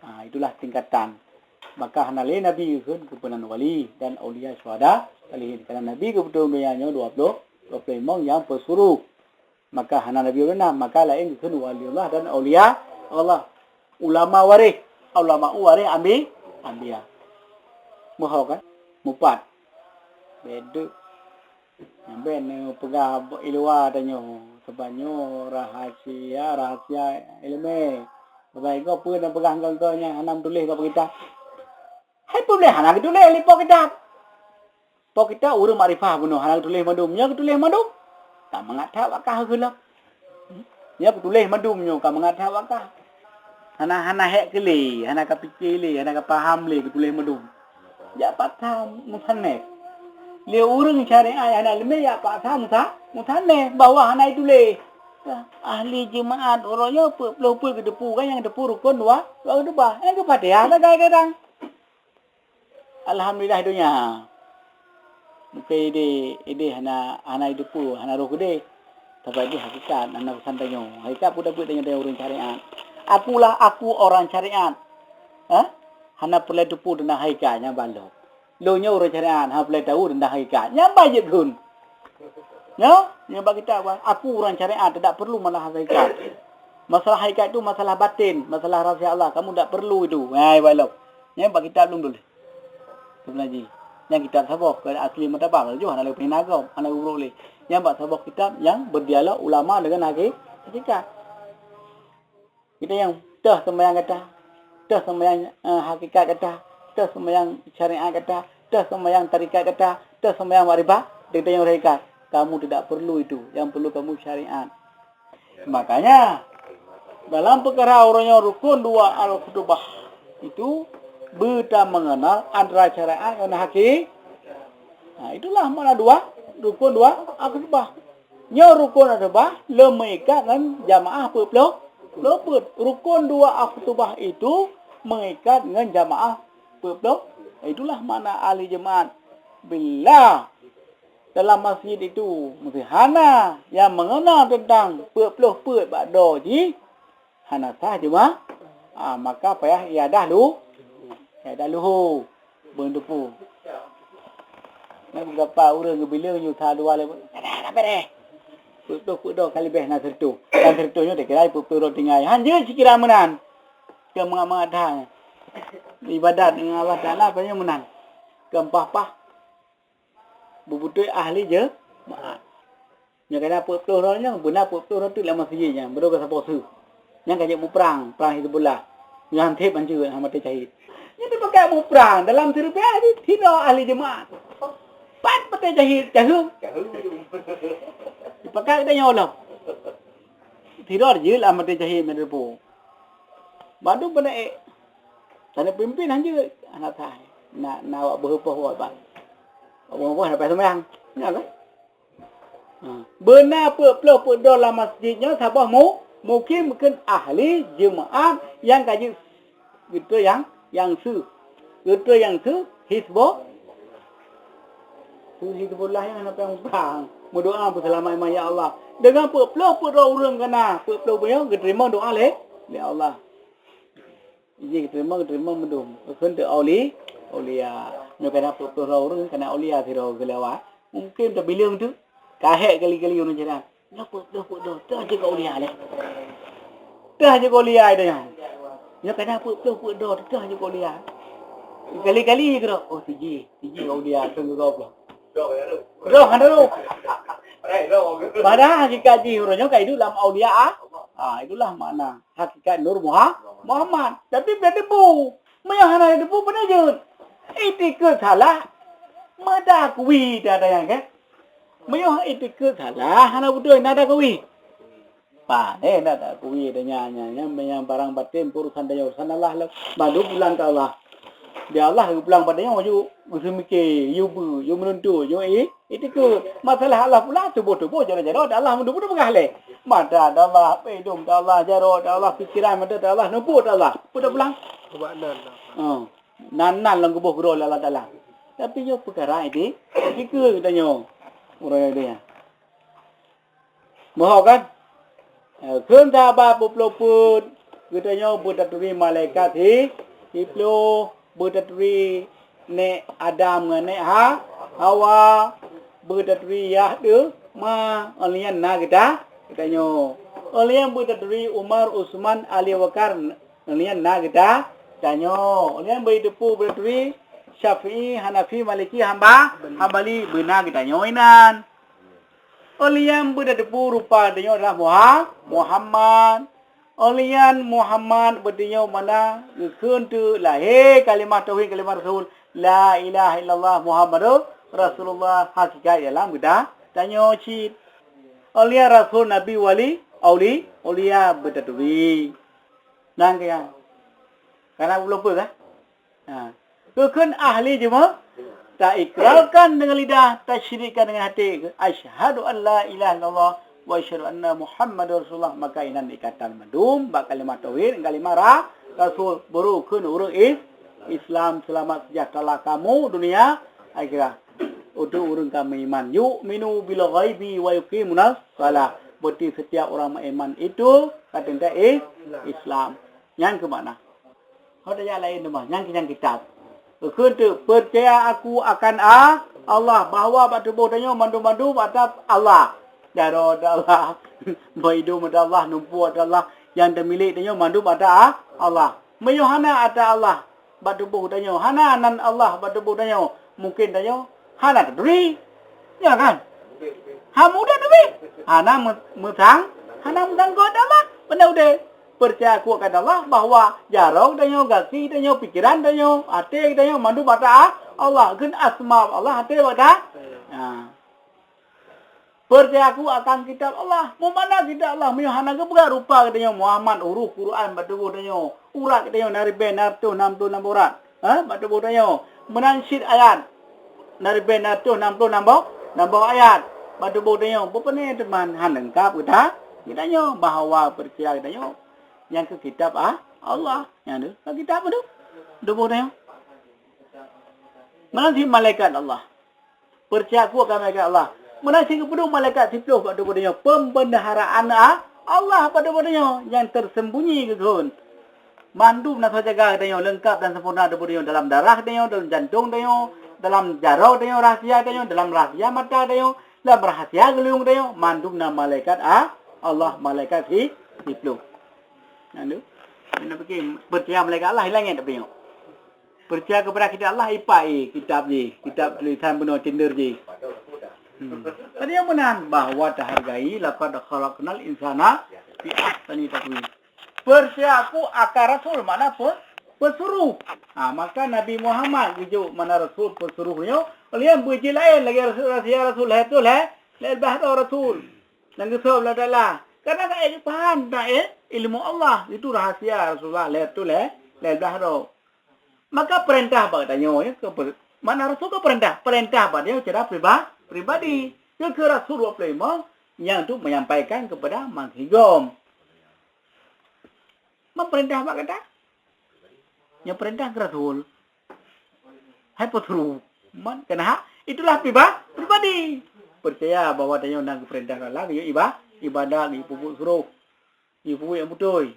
ha, itulah tingkatan. Maka hana lé nabi geukheun keu peunan wali dan aulia syuhada salihin. Karena nabi geupeutrön donya nyoe dua puluh, dua puluh lima nyang peusuruh. Maka hana nabi beuna, maka laén geukheun waliullah dan aulia Allah. Ulama waréh, ulama waréh ambi-, anbiya. Meuho kan? Mupat. Bèk deuek. Nyan bèk neupeugah i luwa tanyoe, sabab nyoe rahasia, rahasia ileumèe. Sabab igoe peue neupeugah engkau-engkau nyang hana meutuléh bak kitab. Hai peue lé hana geutuléh lé po kitab. Po kitab ureueng makrifah bunoe hana geutuléh mandum, nyoe geutuléh mandum. Ka mangat that bak kah geulop. Nyoe geutuléh mandum nyoe ka mangat that bak kah. Hana, hana hék keu lé, hana ka pike lé, hana ka paham lé geutuléh mandum. Jak paksa musannif. Lé ureueng syariat hana leumé jak paksa musa-, musannif bahwa hana ituléh. Ahli jeumaat uroe nyoe peuet ploh peuet geuteupeue, kan nyang geuteupeue rukon dua, dua geuteupeue. Nyang geupatéha sagai kadang. Alhamdulillah donya. Mungken idéh, idéh hana, hana iteupeue, hana roh keudéh. Tapi idéh hakikat, hana peusan tanyoe. Hakikat peue tapeuet tanyoe, tanyoe ureueng syariat. Akulah aku orang syariat. Hah? Hana peureulèe teupeue teuntang hakikat, nyan ban lom. Lôn nyoe ureueng syariat, hana peureulèe tau teuntang hakikat. Nyan ban jeuet kheun. Nyoe, nyoe bak kitab, aku orang syariat, tidak perlu masalah hakikat. Masalah hakikat itu masalah batin, masalah rahasia Allah. Kamu tidak perlu itu. Hai, ban lom. Nyan bak kitab lôn tuléh. Sebenarnya, nyang kitab saboh, keu asli meutabang, laju hana lé peuhina gob, hana geubrok lé. Nyang bak saboh kitab nyang berdialog ulama dengan haki-, hakikat. Kita nyang teuh seumayang gata, teuh seumayang, eh, hakikat gata, teuh seumayang syariat gata, teuh seumayang tarekat gata, teuh seumayang makrifat, kita nyang hakikat. Kamu tidak perlu itu. Yang perlu kamu syariat. Makanya, dalam peukara uroe nyoe rukon dua al-khutubah itu, beutameungenal antara syariat ngon haki-, nah, itulah makna dua, rukon dua al-khutubah. Nyoe rukon al-khutubah lom meuikat ngon jamaah peuet ploh, ploh peuet. Rukon dua al-khutubah itu meuikat ngon jamaah peuet ploh. Itulah makna ahli jeumaat. Bila dalam masjid itu meusti hana nyang meungenal teuntang peuet ploh peuet bak droe jih, hana sah jeumaah, ah, maka payah iadah lu-, iadah luho, beuneuteupeu. Nyan beurapa ureueng geubileueng nyoe sa dua lé, hana bèrèh. Peuet ploh peuet droe ka leubeh na sireutoh. Dan sireutoh nyoe takira peuet ploh droe tinggai. Han jeuet sikira meunan. Keu mangat-mangat that. Ibadat ngon Allah Taala, apa nyang meunan? Keu paih-paih beubeutôi ahli jeumaat. Nyoe kana peuet ploh droe nyoe, beuna peuet ploh droe teuk lam masjid nyan, beudôh keu saboh su. Nyan ka jeuet muprang, prang Hizbullah. Nyan han thèb hanjeuet, han maté syahid. Nyan teupakat muprang, dalam siribèe jih, hinoe ahli jeumaat. Pat maté syahid, caheueng. Teupakat geutanyoe lom. Sidroe jeuet lam maté syahid meudeupu. Bandum beuna ék. Tani pimpin hanjeuet, hana sah. Na, na awak beuheupoh awak ban. Awak beuheupoh hana payah seumayang. Nyan kan? Ha. Beuna peuet ploh peuet droe lam masjid nyoe saboh mu-, mukim kheun ahli jeumaat nyang ka jeuet geutanyoe nyang, nyang su. Geutanyoe nyang su, Hizbu-, su Hizbullah nyang hana payah muprang. Meudoa peuseulamat iman, "Ya Allah, deungon peuet ploh peuet droe ureuëng kana, peuet ploh nyoe geuteurimong doa lé, lé Allah." Jih geuteurimong, geuteurimong meudum. Kheun teu auli-, aulia. Nyoe kana peuet ploh droe ureuëng kana aulia sidroe geulawa. Mungken teubileung tu. Ka hék kali-kali ureuëng jiran. Nyoe peuet ploh peuet droe, teuh jeuet keu aulia lé. Teuh jeuet keu aulia ida nyan. Nyoe kana peuet ploh peuet droe, teuh jeuet keu aulia. Kali-kali keudroe, oh, sijih, sijih aulia, teuh keu gob. Roh hana roh. Padahai hakikat jih uroe nyoe ka iduek lam aulia, ah. Ah, itulah makna hakikat Nur Muha-, Muhammad. Tapi beda bu. Meunyoe hana teupeue, peue jeuet? Itikeuet salah, meuda kui dah dayang, kan? Meunyoe itikeuet salah, hana beutôi, na dakui. Pane na dakui, dah nyan, nyan, nyan, nyan barang batin, urusan tanyoe, urusan Allah lah. Bandum pulang keu Allah. Di Allah geupulang bak tanyoe, yue meuseumike, yue beu, yue meununtot, yue i-, itikeuet. Masalah Allah pula, tuboh-tuboh, jaroe-jaroe, dah Allah meunduek-duek peugah lé. Mata dah Allah, idong dah Allah, jaroe dah Allah, pikiran mata dah Allah, nubuet dah Allah. Peue dah pulang? Ubak nan dah. Ha. Nan-nan lam geuboh keudroe lé Allah Taala. Tapi nyoe peukara ini, jikeue geutanyoe. Uroe nyoe dia. Moho kan? Eh, kheun sahabat peuploh peuet, geutanyoe beutaturi malaikat si, siploh, beutaturi nèk Adam ngon nèk Ha-, Hawa, beutaturi yah deuh ma, óh lheueh nyan na geuta-, geutanyoe. Óh lheueh nyan beutaturi Umar, Utsman, Ali, Abu Bakar, Nyan na geuta-, tanyoe. Nyan beuteupeu beutaturi Syafi'i, Hanafi, Maliki, Hamba-, Hambali, beuna geutanyoe inan. Óh lheueh nyan beutateupeue rupa tanyoe adalah Muha-, Muhammad. Óh lheueh nyan Muhammad beutanyoe mana geukheun teuk lahé kalimah tauhid, kalimah rasul, la ilaha illallah Muhammadur Rasulullah, hakikat dalam geuta-, tanyoe cit. Óh lheueh nyan rasul, nabi, wali, auli-, aulia beutaturi. Nyan keuh nyan. Kana ulôn peugah, ha. Geukheun ahli jeumaat, taikrarkan deungon lidah, tasyadikkan deungon até, asyhadu an la ilaha illallah wa asyhadu anna Muhammadar Rasulullah, maka inan ikatan mandum bak kalimah tauhid, kalimah ra-, rasul, baru kheun ureuëng is-, Islam, seulamat sejahtera kamu dunia akhirat. Untuk ureuëng ka meuiman, yu'minu bil ghaibi wa yuqimunas shalah. Berarti setiap orang meuiman itu ka teuntèe is-, Islam. Nyan keuh makna. Ho tajak laén teuma, nyan keuh nyan kitab. Geukheun teuk, "Peucaya aku akan a-, Allah, bahwa bak tuboh tanyoe mandum-mandum atra Allah." Jaroe atra Allah, bak idong atra Allah, numpuk atra Allah, nyang teumilék tanyoe mandum atra a-, Allah. Meunyoe hana atra Allah bak tuboh tanyoe, hana nan Allah bak tuboh tanyoe, mungken tanyoe hana taturi. Ya kan? Ha muda tapi hana me-, meusang, hana meusangkot Allah, beuna udép. Peucaya aku akan Allah bahwa jaroe tanyoe, gaki tanyoe, pikiran tanyoe, até tanyoe mandum atra Allah, kheun asma Allah até bak ta-, ha. Peucaya aku akan kitab Allah. Meumana kitab Allah meunyoe hana geupeugah rupa geutanyoe Muhammad, huruf Quran bak tuboh tanyoe, urat geutanyoe na ribèe na reutôh nam ploh nam urat, ha, bak tuboh tanyoe. Meunan cit ayat, na ribèe na reutôh nam ploh nam boh, nam boh ayat bak tuboh tanyoe. Beupeue teuma han leungkap geuta-, geutanyoe bahwa peucaya geutanyoe nyan keuh kitab, ah, Allah. Nyan tu, kitab tu, tuboh tanyoe. Meunan cit malaikat Allah. Peucaya aku akan malaikat Allah. Meunan cit geupeudong malaikat siploh bak tuboh tanyoe, pembendaharaan a-, Allah bak tuboh tanyoe nyang tersembunyi geukheun. Mandum na soe jaga geutanyoe, leungkap dan sempurna tuboh tanyoe, dalam darah tanyoe, dalam jantong tanyoe, dalam jaroe tanyoe, rahsia tanyoe, dalam rahsia mata tanyoe, dalam rahsia geuleueng tanyoe, mandum na malaikat a-, Allah, malaikat si-, siploh. Nyan tu. Nyan peucaya malaikat Allah hilang nyan tapi nyoe. Peucaya keupada kitab Allah, ipak jih kitab jih, kitab tulisan bunoe cendera jih. Hmm. Tadi nyang meunan bahwa tahargai, "Laqad khalaqnal insana fi ahsani taqwim." Peucaya aku akan rasul, makna pe-, peusuruh. Ha, maka Nabi Muhammad geujok makna rasul peusuruh nyoe, lheueh beujeuet laén lagèe rasul, rahasia rasul, lhèe reutôh lhèe, lhèe blaih droe rasul. Nyang geuseuôt Allah Taala. Karena ka paham teuntang, eh, ilmu Allah, itu rahasia Rasulullah lhèe reutôh lhèe, lhèe blaih droe. Maka peurintah bak tanyoe, ya, keu pe-, makna rasul ka peurintah, peurintah bak tanyoe secara priba-, pribadi. Keu, keu rasul dua puluh lima nyang untuk menyampaikan kepada meusigom. Meurintah bak gata. Nyang peurintah keu rasul. Hai peusuruh. Man, keunaha, itulah priba-, pribadi. Peucaya bahwa tanyoe na geupeurintah Allah, geuyue iba-, ibadat, geuyue peubuet suroh, geuyue peubuet nyang beutôi.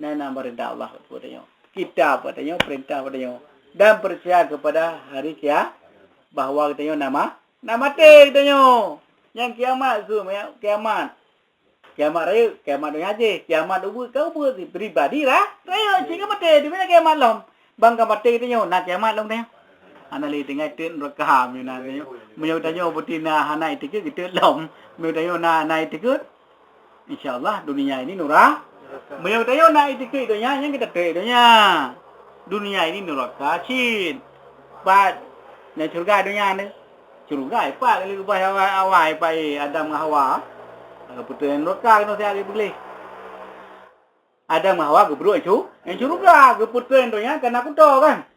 Na, na peurintah Allah bak tanyoe. Kitab bak tanyoe, peurintah bak tanyoe. Dan peucaya keupada hari kia-, bahwa tanyoe na ma-, na maté tanyoe. Nyang kiamat, su-, kiamat. Kiamat rayeuk, kiamat donya jih, kiamat ubeut ka ubeut, pribadi ra-, rayeuk, cit ka maté, di mana kiamat lom? Bang ka maté tanyoe, na kiamat lom tanyoe. Hana lé tinggai teuk nuraka meunyoe na tanyoe. Meunyoe tanyoe beuti na hana itikeuet, geuteuk lom. Meunyoe tanyoe na, na itikeuet, insya Allah dunia ini nura-, meunyoe tanyoe na itikeuet donya, nyan geuteuk donya. Dunia ini nuraka cit. Pat nyang syurga donya ni. Syurga ipat lé geuboh awai-awai ipat, eh, Adam ngon Hawa. Geupeutreun nuraka keunoe siat geupeugléh. Adam ngon Hawa geubrôk nyang su-, nyang syurga, geupeutreun donya karena kuto kan.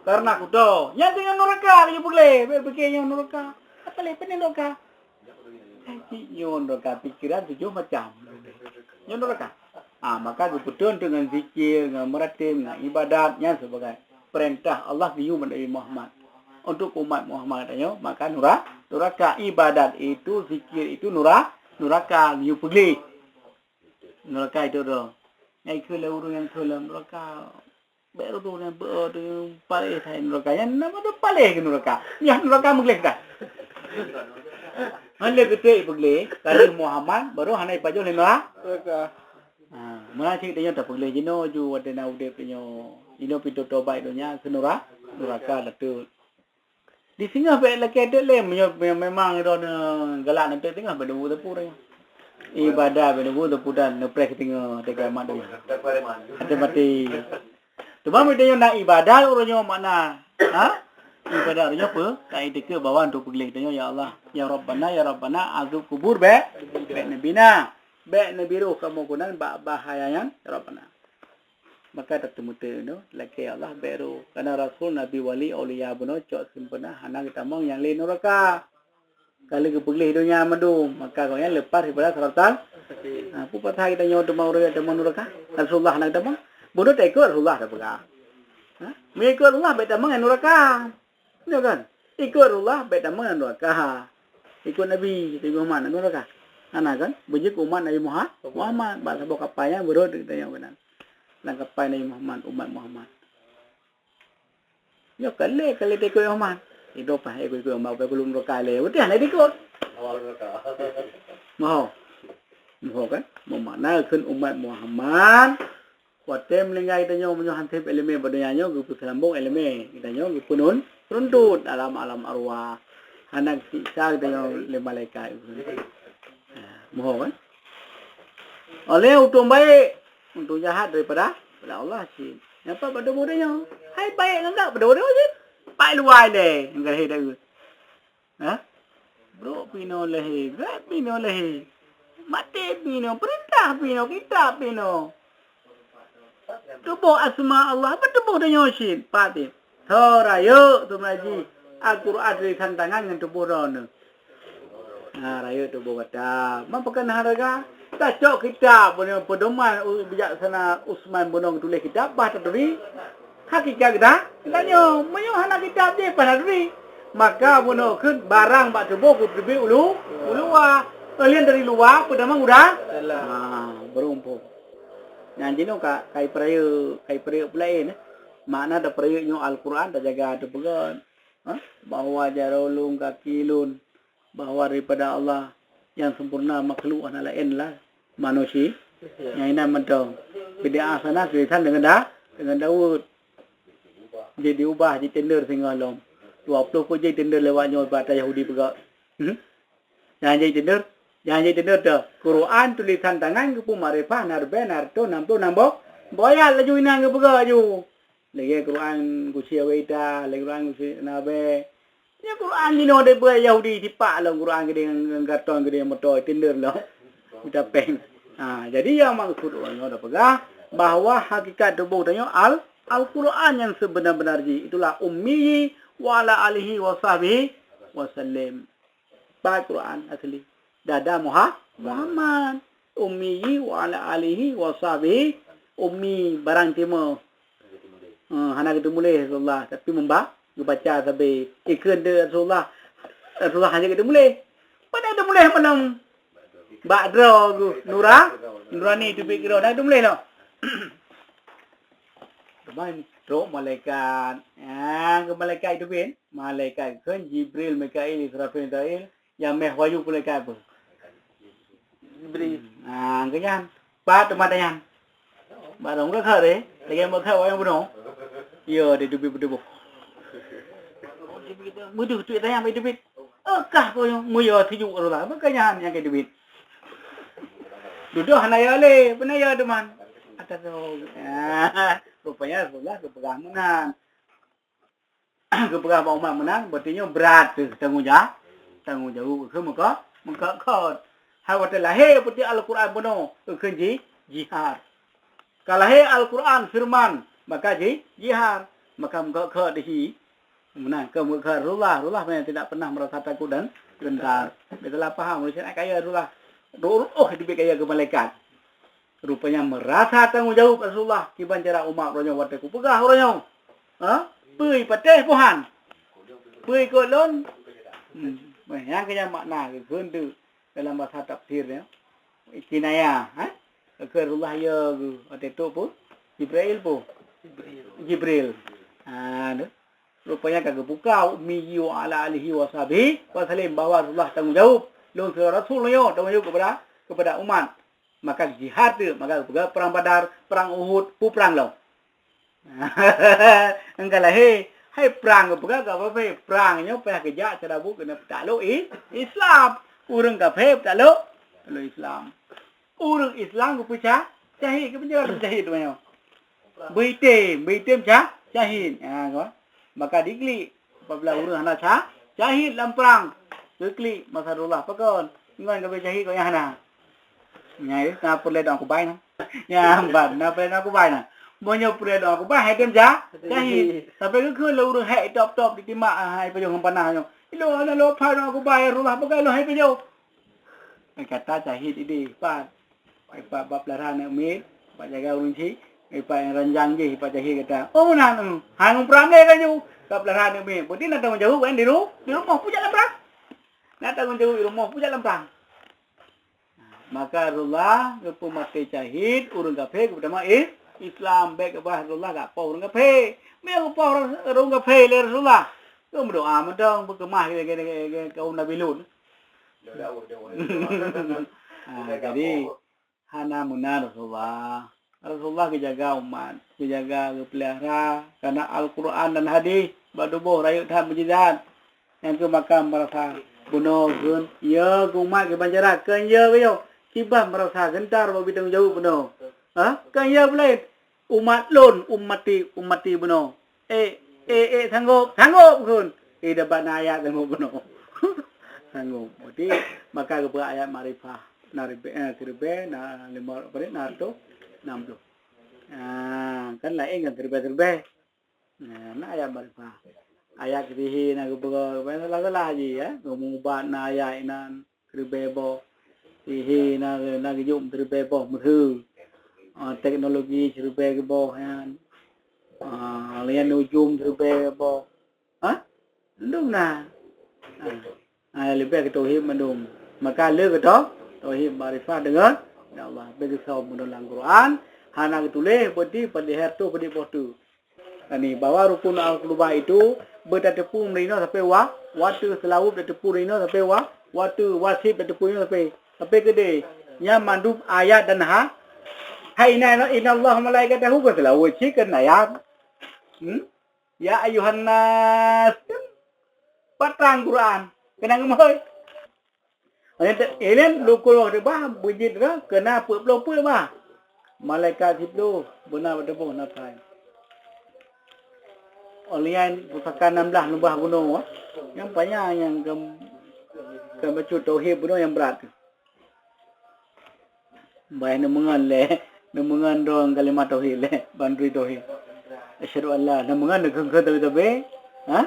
Karena kuto. Nyang keu nyoe nuraka geuyue peugléh, bèk pike nyoe nuraka. Apa lé peue nuraka? Hai cit nyoe nuraka, pikiran tujoh macam. Nyoe nuraka. Ah, maka geupeutreun deungon zikir, ngon meuratéb, ngon ibadat, nyan sebagai peurintah Allah geuyue bak Nabi Muhammad. Untuk umat Muhammad tanyoe, maka nura-, nuraka. Ibadat itu, zikir itu nura-, nuraka geuyue peugléh. Nuraka itu tu. Nyang ikheun lé ureueng nyang kheun lam nuraka. Bèk rudôh nyan beu-, paléh that nuraka. Nyan nama tu paléh keu nuraka. Nyan nuraka meugléh dah. Hana lé geuteuk ipeugléh, ka lheueh Muhammad, baru hana ipajoh lé nura-, nuraka. Ha, meunan cit tanyoe tapeugléh jinoe ju watèe na udép tanyoe. Jinoe pintoe tobat donya keu nura-, nuraka lateuk. Di singoh bèk lakèe teuk lé, meunyoe, meunyoe memang droeneuh galak neuteuek singoh, bèk neubeuet teupeu nyoe. Ibadat bèk neubeuet teupeu dan neupreh singoh, teuka mat donya. Até maté. Teuma meunyoe na ibadat uroe nyoe makna, ha? Ibadat uroe nyoe peue? Ka itikeuet bahwa untuk peugléh tanyoe, "Ya Allah, ya Rabbana, ya Rabbana, azab kubur bèk, bèk neubina, bèk neubiroh kamoe keunan bak bahaya nyan, ya Rabbana." Maka tateumeuteuk nyoe, lakèe Allah bèk rôh. Karena rasul, nabi, wali, aulia bunoe cok sempurna hana geutamong nyang lé nuraka. Ka lheueh geupeugléh donya mandum, maka gobnyan leupah daripada sirotol. Ha, peue pasai geutanyoe teuma ureueng tamong nuraka? Rasulullah hana geutamong. Bunoe taikot Rasulullah tapeugah. Ha? Meuikot Rasulullah bèk tamong nyang nuraka. Nyoe kan? Ikot Rasulullah bèk tamong nyang nuraka. Ikot Nabi, Nabi Muhammad nyang nuraka. Hana kan? Beujeuet umat Nabi Muha-, Muhammad. Bak saboh kapai nyan beurôt geutanyoe keunan. Lam kapai Nabi Muhammad, umat Muhammad. Nyoe ka lé, ka lé taikot Muhammad. Idroe paih ikot-ikot Muhammad, paih gulong nuraka lé. Beutôi hana taikot. Awal nuraka. Moho. Moho kan? Meumakna kheun umat Muhammad. Watèe meuninggai geutanyoe meunyoe han sép ileumèe bak donya nyoe, geupeuseulambong ileumèe. Geutanyoe geupeunun-, peununtot alam-alam arwah. Hana geusiksa geutanyoe lé malaikat. Ha, moho kan? Oleh untông baik, untông jahat daripada, daripada Allah cit. Nyan pat bak tuboh tanyoe. Hai baik ngon gak bak tuboh tanyoe cit. Pai luwai lé, ngon lahé taeu. Ha? Brok pih inoe lahé, gèt pih inoe lahé. Maté pih inoe, peurintah pih inoe, kitab pih inoe. Tuboh asma Allah, bak tuboh tanyoe cit, pat pih. Tho rayeuk, teuma jih Al-Quran tulisan tangan ngon tuboh droeneuh. Ha, rayeuk tuboh gata. Man pakon na hareuga? Tacok kitab bunoe, peudoman u-, bijaksana Utsman bunoe geutuléh kitab, bah taturi hakikat geuta-, geutanyoe. Meunyoe hana kitab jih, bah taturi. Maka bunoe kheun barang bak tuboh geuteubiet ulu-, uluwa. Ulôn dari luwa, peutamong u da-, ha, beureumpông. Nyan jinoe ka, ka ipeurayeuk, ka ipeurayeuk peulaén, eh. Makna tapeurayeuk nyoe Al-Quran, tajaga teupeugah. Ha? Bahwa jaroe lôn, gaki lôn, bahwa daripada Allah nyang sempurna, makhluk hana laén lah manusia. Nyang inan mantong. Bid'ah sana tulisan deungon da-, deungon Daud. Jadi ubah, jadi tender singoh lom. Dua ploh peuet jadi tender lewat nyoe bak ata Yahudi peugah. Hmm? Jangan jadi tender. Jangan jadi tender tu. Quran tulisan tangan geupeu makrifah na ribèe na reutôh nam ploh nam boh. Boyat laju inan geupeugah laju. Lagèe Quran kuci awai ita, lagèe Quran kuci nabe. Ya Quran jinoe daripada Yahudi tipak lom Quran geude ngon, ngon karton geude moto tender lom. Mita péng. Ha, jadi yang maksud orang nyoe dah peugah bahwa hakikat tuboh tanyoe al Al-Quran yang sebenar-benar jih. Itulah ummi wa ala alihi wa sahbihi wa sallim. Ba Quran asli. Dada Muha-, Muhammad. Ummi wa ala alihi wa sahbihi. Ummi barang timur. Ha, hana geuteumuléh Rasulullah, tapi memba-, geubaca sabe. Ikheun de Rasulullah, Rasulullah hana geuteumuléh. Pada geuteumuléh malam bak droe geuh nura, nurani teubiet keudroe. Hana geuteumuléh lom. Teuma trok malaikat. Ah, ke malaikat itu bin. Malaikat kheun Jibril, Mikail, Israfil, Mikail. Nyang meh wahyu malaikat apa? Jibril. Ah, keu nyan. Pat teuma tanyang. Barong ke kare? Lagi mau kau yang bunuh. Yo, dia dubi bedubuh. Muduh tu tanya mai dubi. Oh, kah kau yang muyo tuju Allah. Makanya han yang ke dubi. Dudoh hana ya le, pernah ya teman. Atas tu. Ah, rupanya Rasulullah kepegang menan. Geupeugah bak umat meunan, berarti nyoe brat teuh tanggong ja-, tanggong jaweueb keu meuka-, meukot-kot. Hai watèe lahé peuti Al-Quran bunoe, keu ji-, jihad. Ka lahé Al-Quran feureuman, maka ji-, jihad. Maka meukot-kot di hi. Meunan, keu meukot Rasulullah, Rasulullah memang tidak pernah merasa takut dan gentar. Bèk salah paham, manusia nak kaya Rasulullah. Roh, oh, dibèk kaya keu malaikat. Rupanya meurasa tanggong jaweueb Rasulullah kiban cara umat uroe nyoe watèe kupeugah uroe nyoe. Ha? Peue patéh pohan? Peue ikot lôn? Hmm. Nyang keu nyan makna geukheun teuk dalam bahasa tafsir nyoe. Kinayah, ha? Geukheun Rasulullah ya geuh watèe trok peue? Jibril peue? Jibril. Ha, tu. Rupanya ka geubuka ummi wa ala alihi wa sahbihi wa sallim bahwa Rasulullah tanggong jaweueb. Lôn sebagai rasul nyoe tanggong jaweueb kepada, kepada umat. Maka jihad tu, maka geupeugah perang Badar, perang Uhud, peue prang lom. Engka lahé, hai prang geupeugah ka apa-apa, prang nyoe payah geujak cara buet keuneuk peutalok i-, Islam. Ureueng kafé peutalok, peutalok Islam. Ureueng Islam geupeuca-, cahid, geupeujeuet syahid nyoe. Beuitem, beuitem ca-, cahid. Ha, kan? Maka diklik apabila ureueng hana ca-, cahid lam prang. Geuklik masa Rasulullah pakon. Ngon gabe cahid kok nyang hana. Nyang na peureulèe doa kubai na. Nyang ban na peureulèe doa kubai na. Meunyoe peureulèe doa kubai, hai tem ca-, cahid. Sampai geukheun lé ureueng hék top-top ditimak, ah, hai pajoh ngon panah nyoe. Ilôn hana lôn phai doa kubai, ya Rasulullah, peugah lôn hai pajoh. Kata cahid idéh, pat. Ipat bak peulahan aneuk miet, ipat jaga ureueng chik, ipat nyang ranjang jih, ipat cahid gata. Oh, meunan, hai ngon prang lé laju. Bak peulahan aneuk miet. Berarti na tanggong jaweueb kan di ru-, di rumoh, peue jak lam prang. Na tanggong jaweueb di rumoh, peue jak lam prang. Maka Rasulullah geupeumaté cahid ureueng kafé geupeutamah i-, Islam. Bèk keubah Rasulullah gak poh ureueng kafé. Meunan geupoh ureueng kafé lé Rasulullah. Geumeudoa mantong beukeumah lé, lé, lé, lé kaum Nabi Lut. Ha, jadi, hana meunan Rasulullah. Rasulullah geujaga umat, geujaga, geupeulihara, karena Al-Quran dan hadis bak tuboh rayeuk that mukjizat. Nyang keu maka meurasa bunoe kheun, ya keu umat kiban cara, kheun ya keu nyoe, kiban meurasa geuntar bak tanggong jaweueb bunoe. Ha? Kheun ya keu laén. Umat lôn, ummati, ummati bunoe. Eh, eh, eh, sanggob, sanggob kheun. Eh, dapat na ayat sanggob bunoe. Sanggob. Berarti maka geupeugah ayat makrifah. Na ribèe, eh, siribèe, na lima, apa ni, na reutôh nam ploh. Ah, kan laén ngon siribèe-siribèe. Nah, na ayat makrifah. Ayat keu sihé na geupeugah, salah-salah jih, ya. Geumubat na ayat inan. Siribèe boh. Sihé na, na geujok siribèe boh meuhé. Ah, teknologi siribèe boh nyan. Ah, lian ujong siribèe boh. Ha? Mandum na. Ah. Ah, leubeh keu tauhid mandum. Maka le keu tau-, tauhid makrifah deungon Allah. Bèk geusöm mandum lam Quran, hana geutuléh, beuti padé her tu, padé boh tu. Tani, bahwa rukun al-qulubah itu beutateupeue meurinoe sampai wa-, watèe seulaweueb tateupeue meurinoe sampai wa-, watèe wajéb tateupeue meurinoe sampai, sampai keudéh. Nyan mandum ayat dan ha-, hai inna, inna Allah malaikatahu, kon seulaweueb cit kan ayat. Hmm? Ya ayuhan nas. Patrang Quran. Kena ngeumoi. Ilén lukul waktu bah beujit ke kena peuet ploh peuet bah. Malaikat siplôh beuna bak tuboh natai. Olian pusaka nam blah nubah bunoe, nyang panyang nyang gem-, geubacut tauhid bunoe nyang brat. Bah neumeungon lé, neumeungon droe kalimat tauhid lé, bandri tauhid. Asyhadu an la, neumeungon neukheun-kheun tabe-tabe. Ha?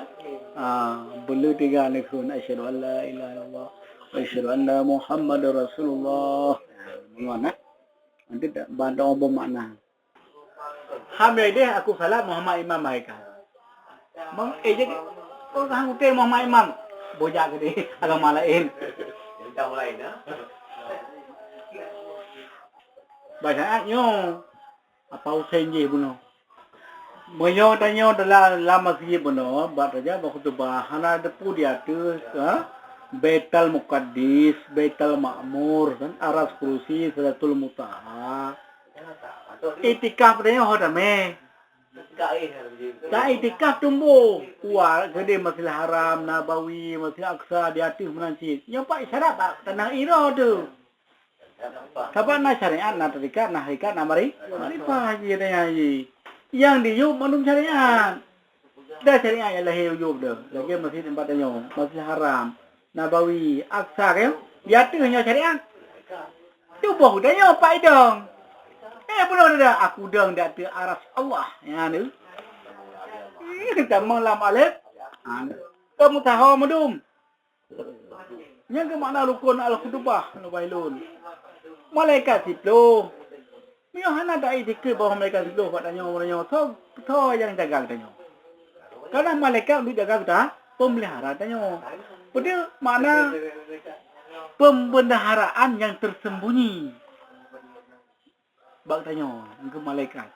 Ah, beuleueh tiga neukheun, asyhadu an la ilaha illallah, wa asyhadu anna Muhammadar Rasulullah. Neumeungon, ha? Nanti tak, ban taubah makna. Ham ya deh aku salat Muhammad Imam hai ka. Mang, eh, jadi, oh, hang utée Muhammad Imam. Bojak geude agama laén. Bacaan nyoe. Apa Husain jih bunoe. Meunyoe tanyoe dalam, lam masjid bunoe, bak tajak bak khutubah, hana teupeu di ateueh, ha? Baitul Muqaddis, Baitul Ma'mur, kan? Aras, Kursi, Sidratul Muntaha. Iktikaf tanyoe ho tamé. Ka iktikaf tumbôh. Uwa geude Masjidil Haram, Nabawi, Masjid Aqsa, di ateueh meunan cit. Nyoe pat isyarat bak tanah iroe tu. Sabab na syariat, na tarekat, na hakikat, na mari-, makrifah jih, na haji. Nyang diyueb mandum syariat. Dah syariat nyang lahé yub dah. Lagèe masjid teumpat tanyoe, Masjidil Haram, Nabawi, Aqsa, kan? Di ateueh nyoe syariat. Tuboh tanyoe pat idong. Eh, bunoe dah, aku dong di ateueh aras Allah. Nyan tu. Tamong lam alif. Ha. Kamu tahu madum. Nyang keu makna rukon al-khutubah nibak lôn. Malaikat siplôh. Meunyoe hana taiktikeuet bahwa malaikat siplôh bak tanyoe, tanyoe, soe, soe nyang jaga tanyoe? Karena malaikat untuk jaga kita, pemelihara tanyoe. Peue makna pembendaharaan yang tersembunyi. Bak tanyoe, ngon malaikat.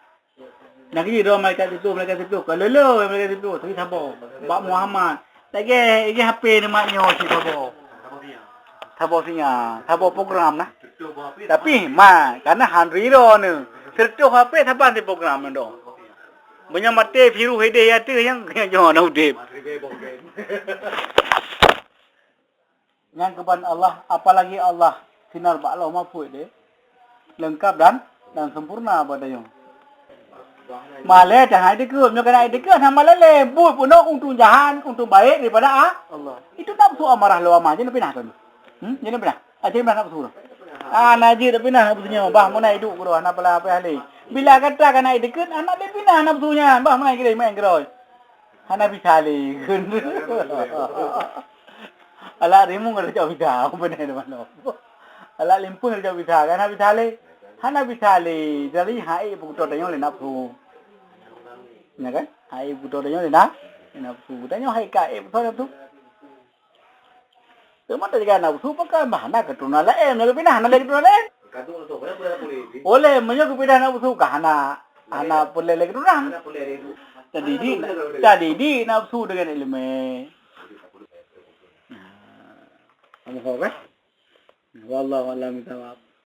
Nah, keu jih droe malaikat siplôh, malaikat siplôh. Ka lolo malaikat siplôh, tapi saboh. Bak Muhammad. Lagèe, lagèe H P nyoe mak nyoe cit saboh. Saboh sinyal, saboh program nah. Tapi, ma, karena han ridho ni. Seratus H P saban si program nyoe dong. Meunyoe maté virus idéh ateueh nyang, nyang nyoe na udép. Nyang keuban Allah, apalagi Allah sinar bak Lauh Mahfuz deh, leungkap dan, dan sempurna bak tanyoe. Malèe tangai dikeue, meunyoe kana dikeue hana malèe lé, buet peunoh untông jahat, untông baik daripada a-, Allah. Itu nafsu amarah lawama jeuet pinah tu. Hmm, jeuet pinah. Ah, jeuet pinah nafsu tu. Ah, na jeuet pinah nafsu nyoe, bah meunan iduek keudroe, hana pala apa hale. Bila gata kana dikeue, hana lé pinah nafsu nyan, bah meunan kira main keudroe. Hana bisa lé. Alat rimueng ada cok bisa, beuna di manoe. Alat limpeung ada cok bisa, kan hana bisa lé. Hana bisa lé. Jadi, hai peukuto tanyoe lé nafsu. Ya kan? Hai peukuto tanyoe lé na-, lé nafsu. Tanyoe hai ka, eh, peukuto nafsu. Teuma tajaga nafsu pakai bah hana keuturonan laén, na geupinah hana lé keuturonan laén. Oleh meunyoe geupinah nafsu ka hana, hana peureulèe lé keuturonan. Tadidik, tadidik nafsu dengan ileumèe. Nah, kamu tahu kan? Wallahu a'lam bishawab.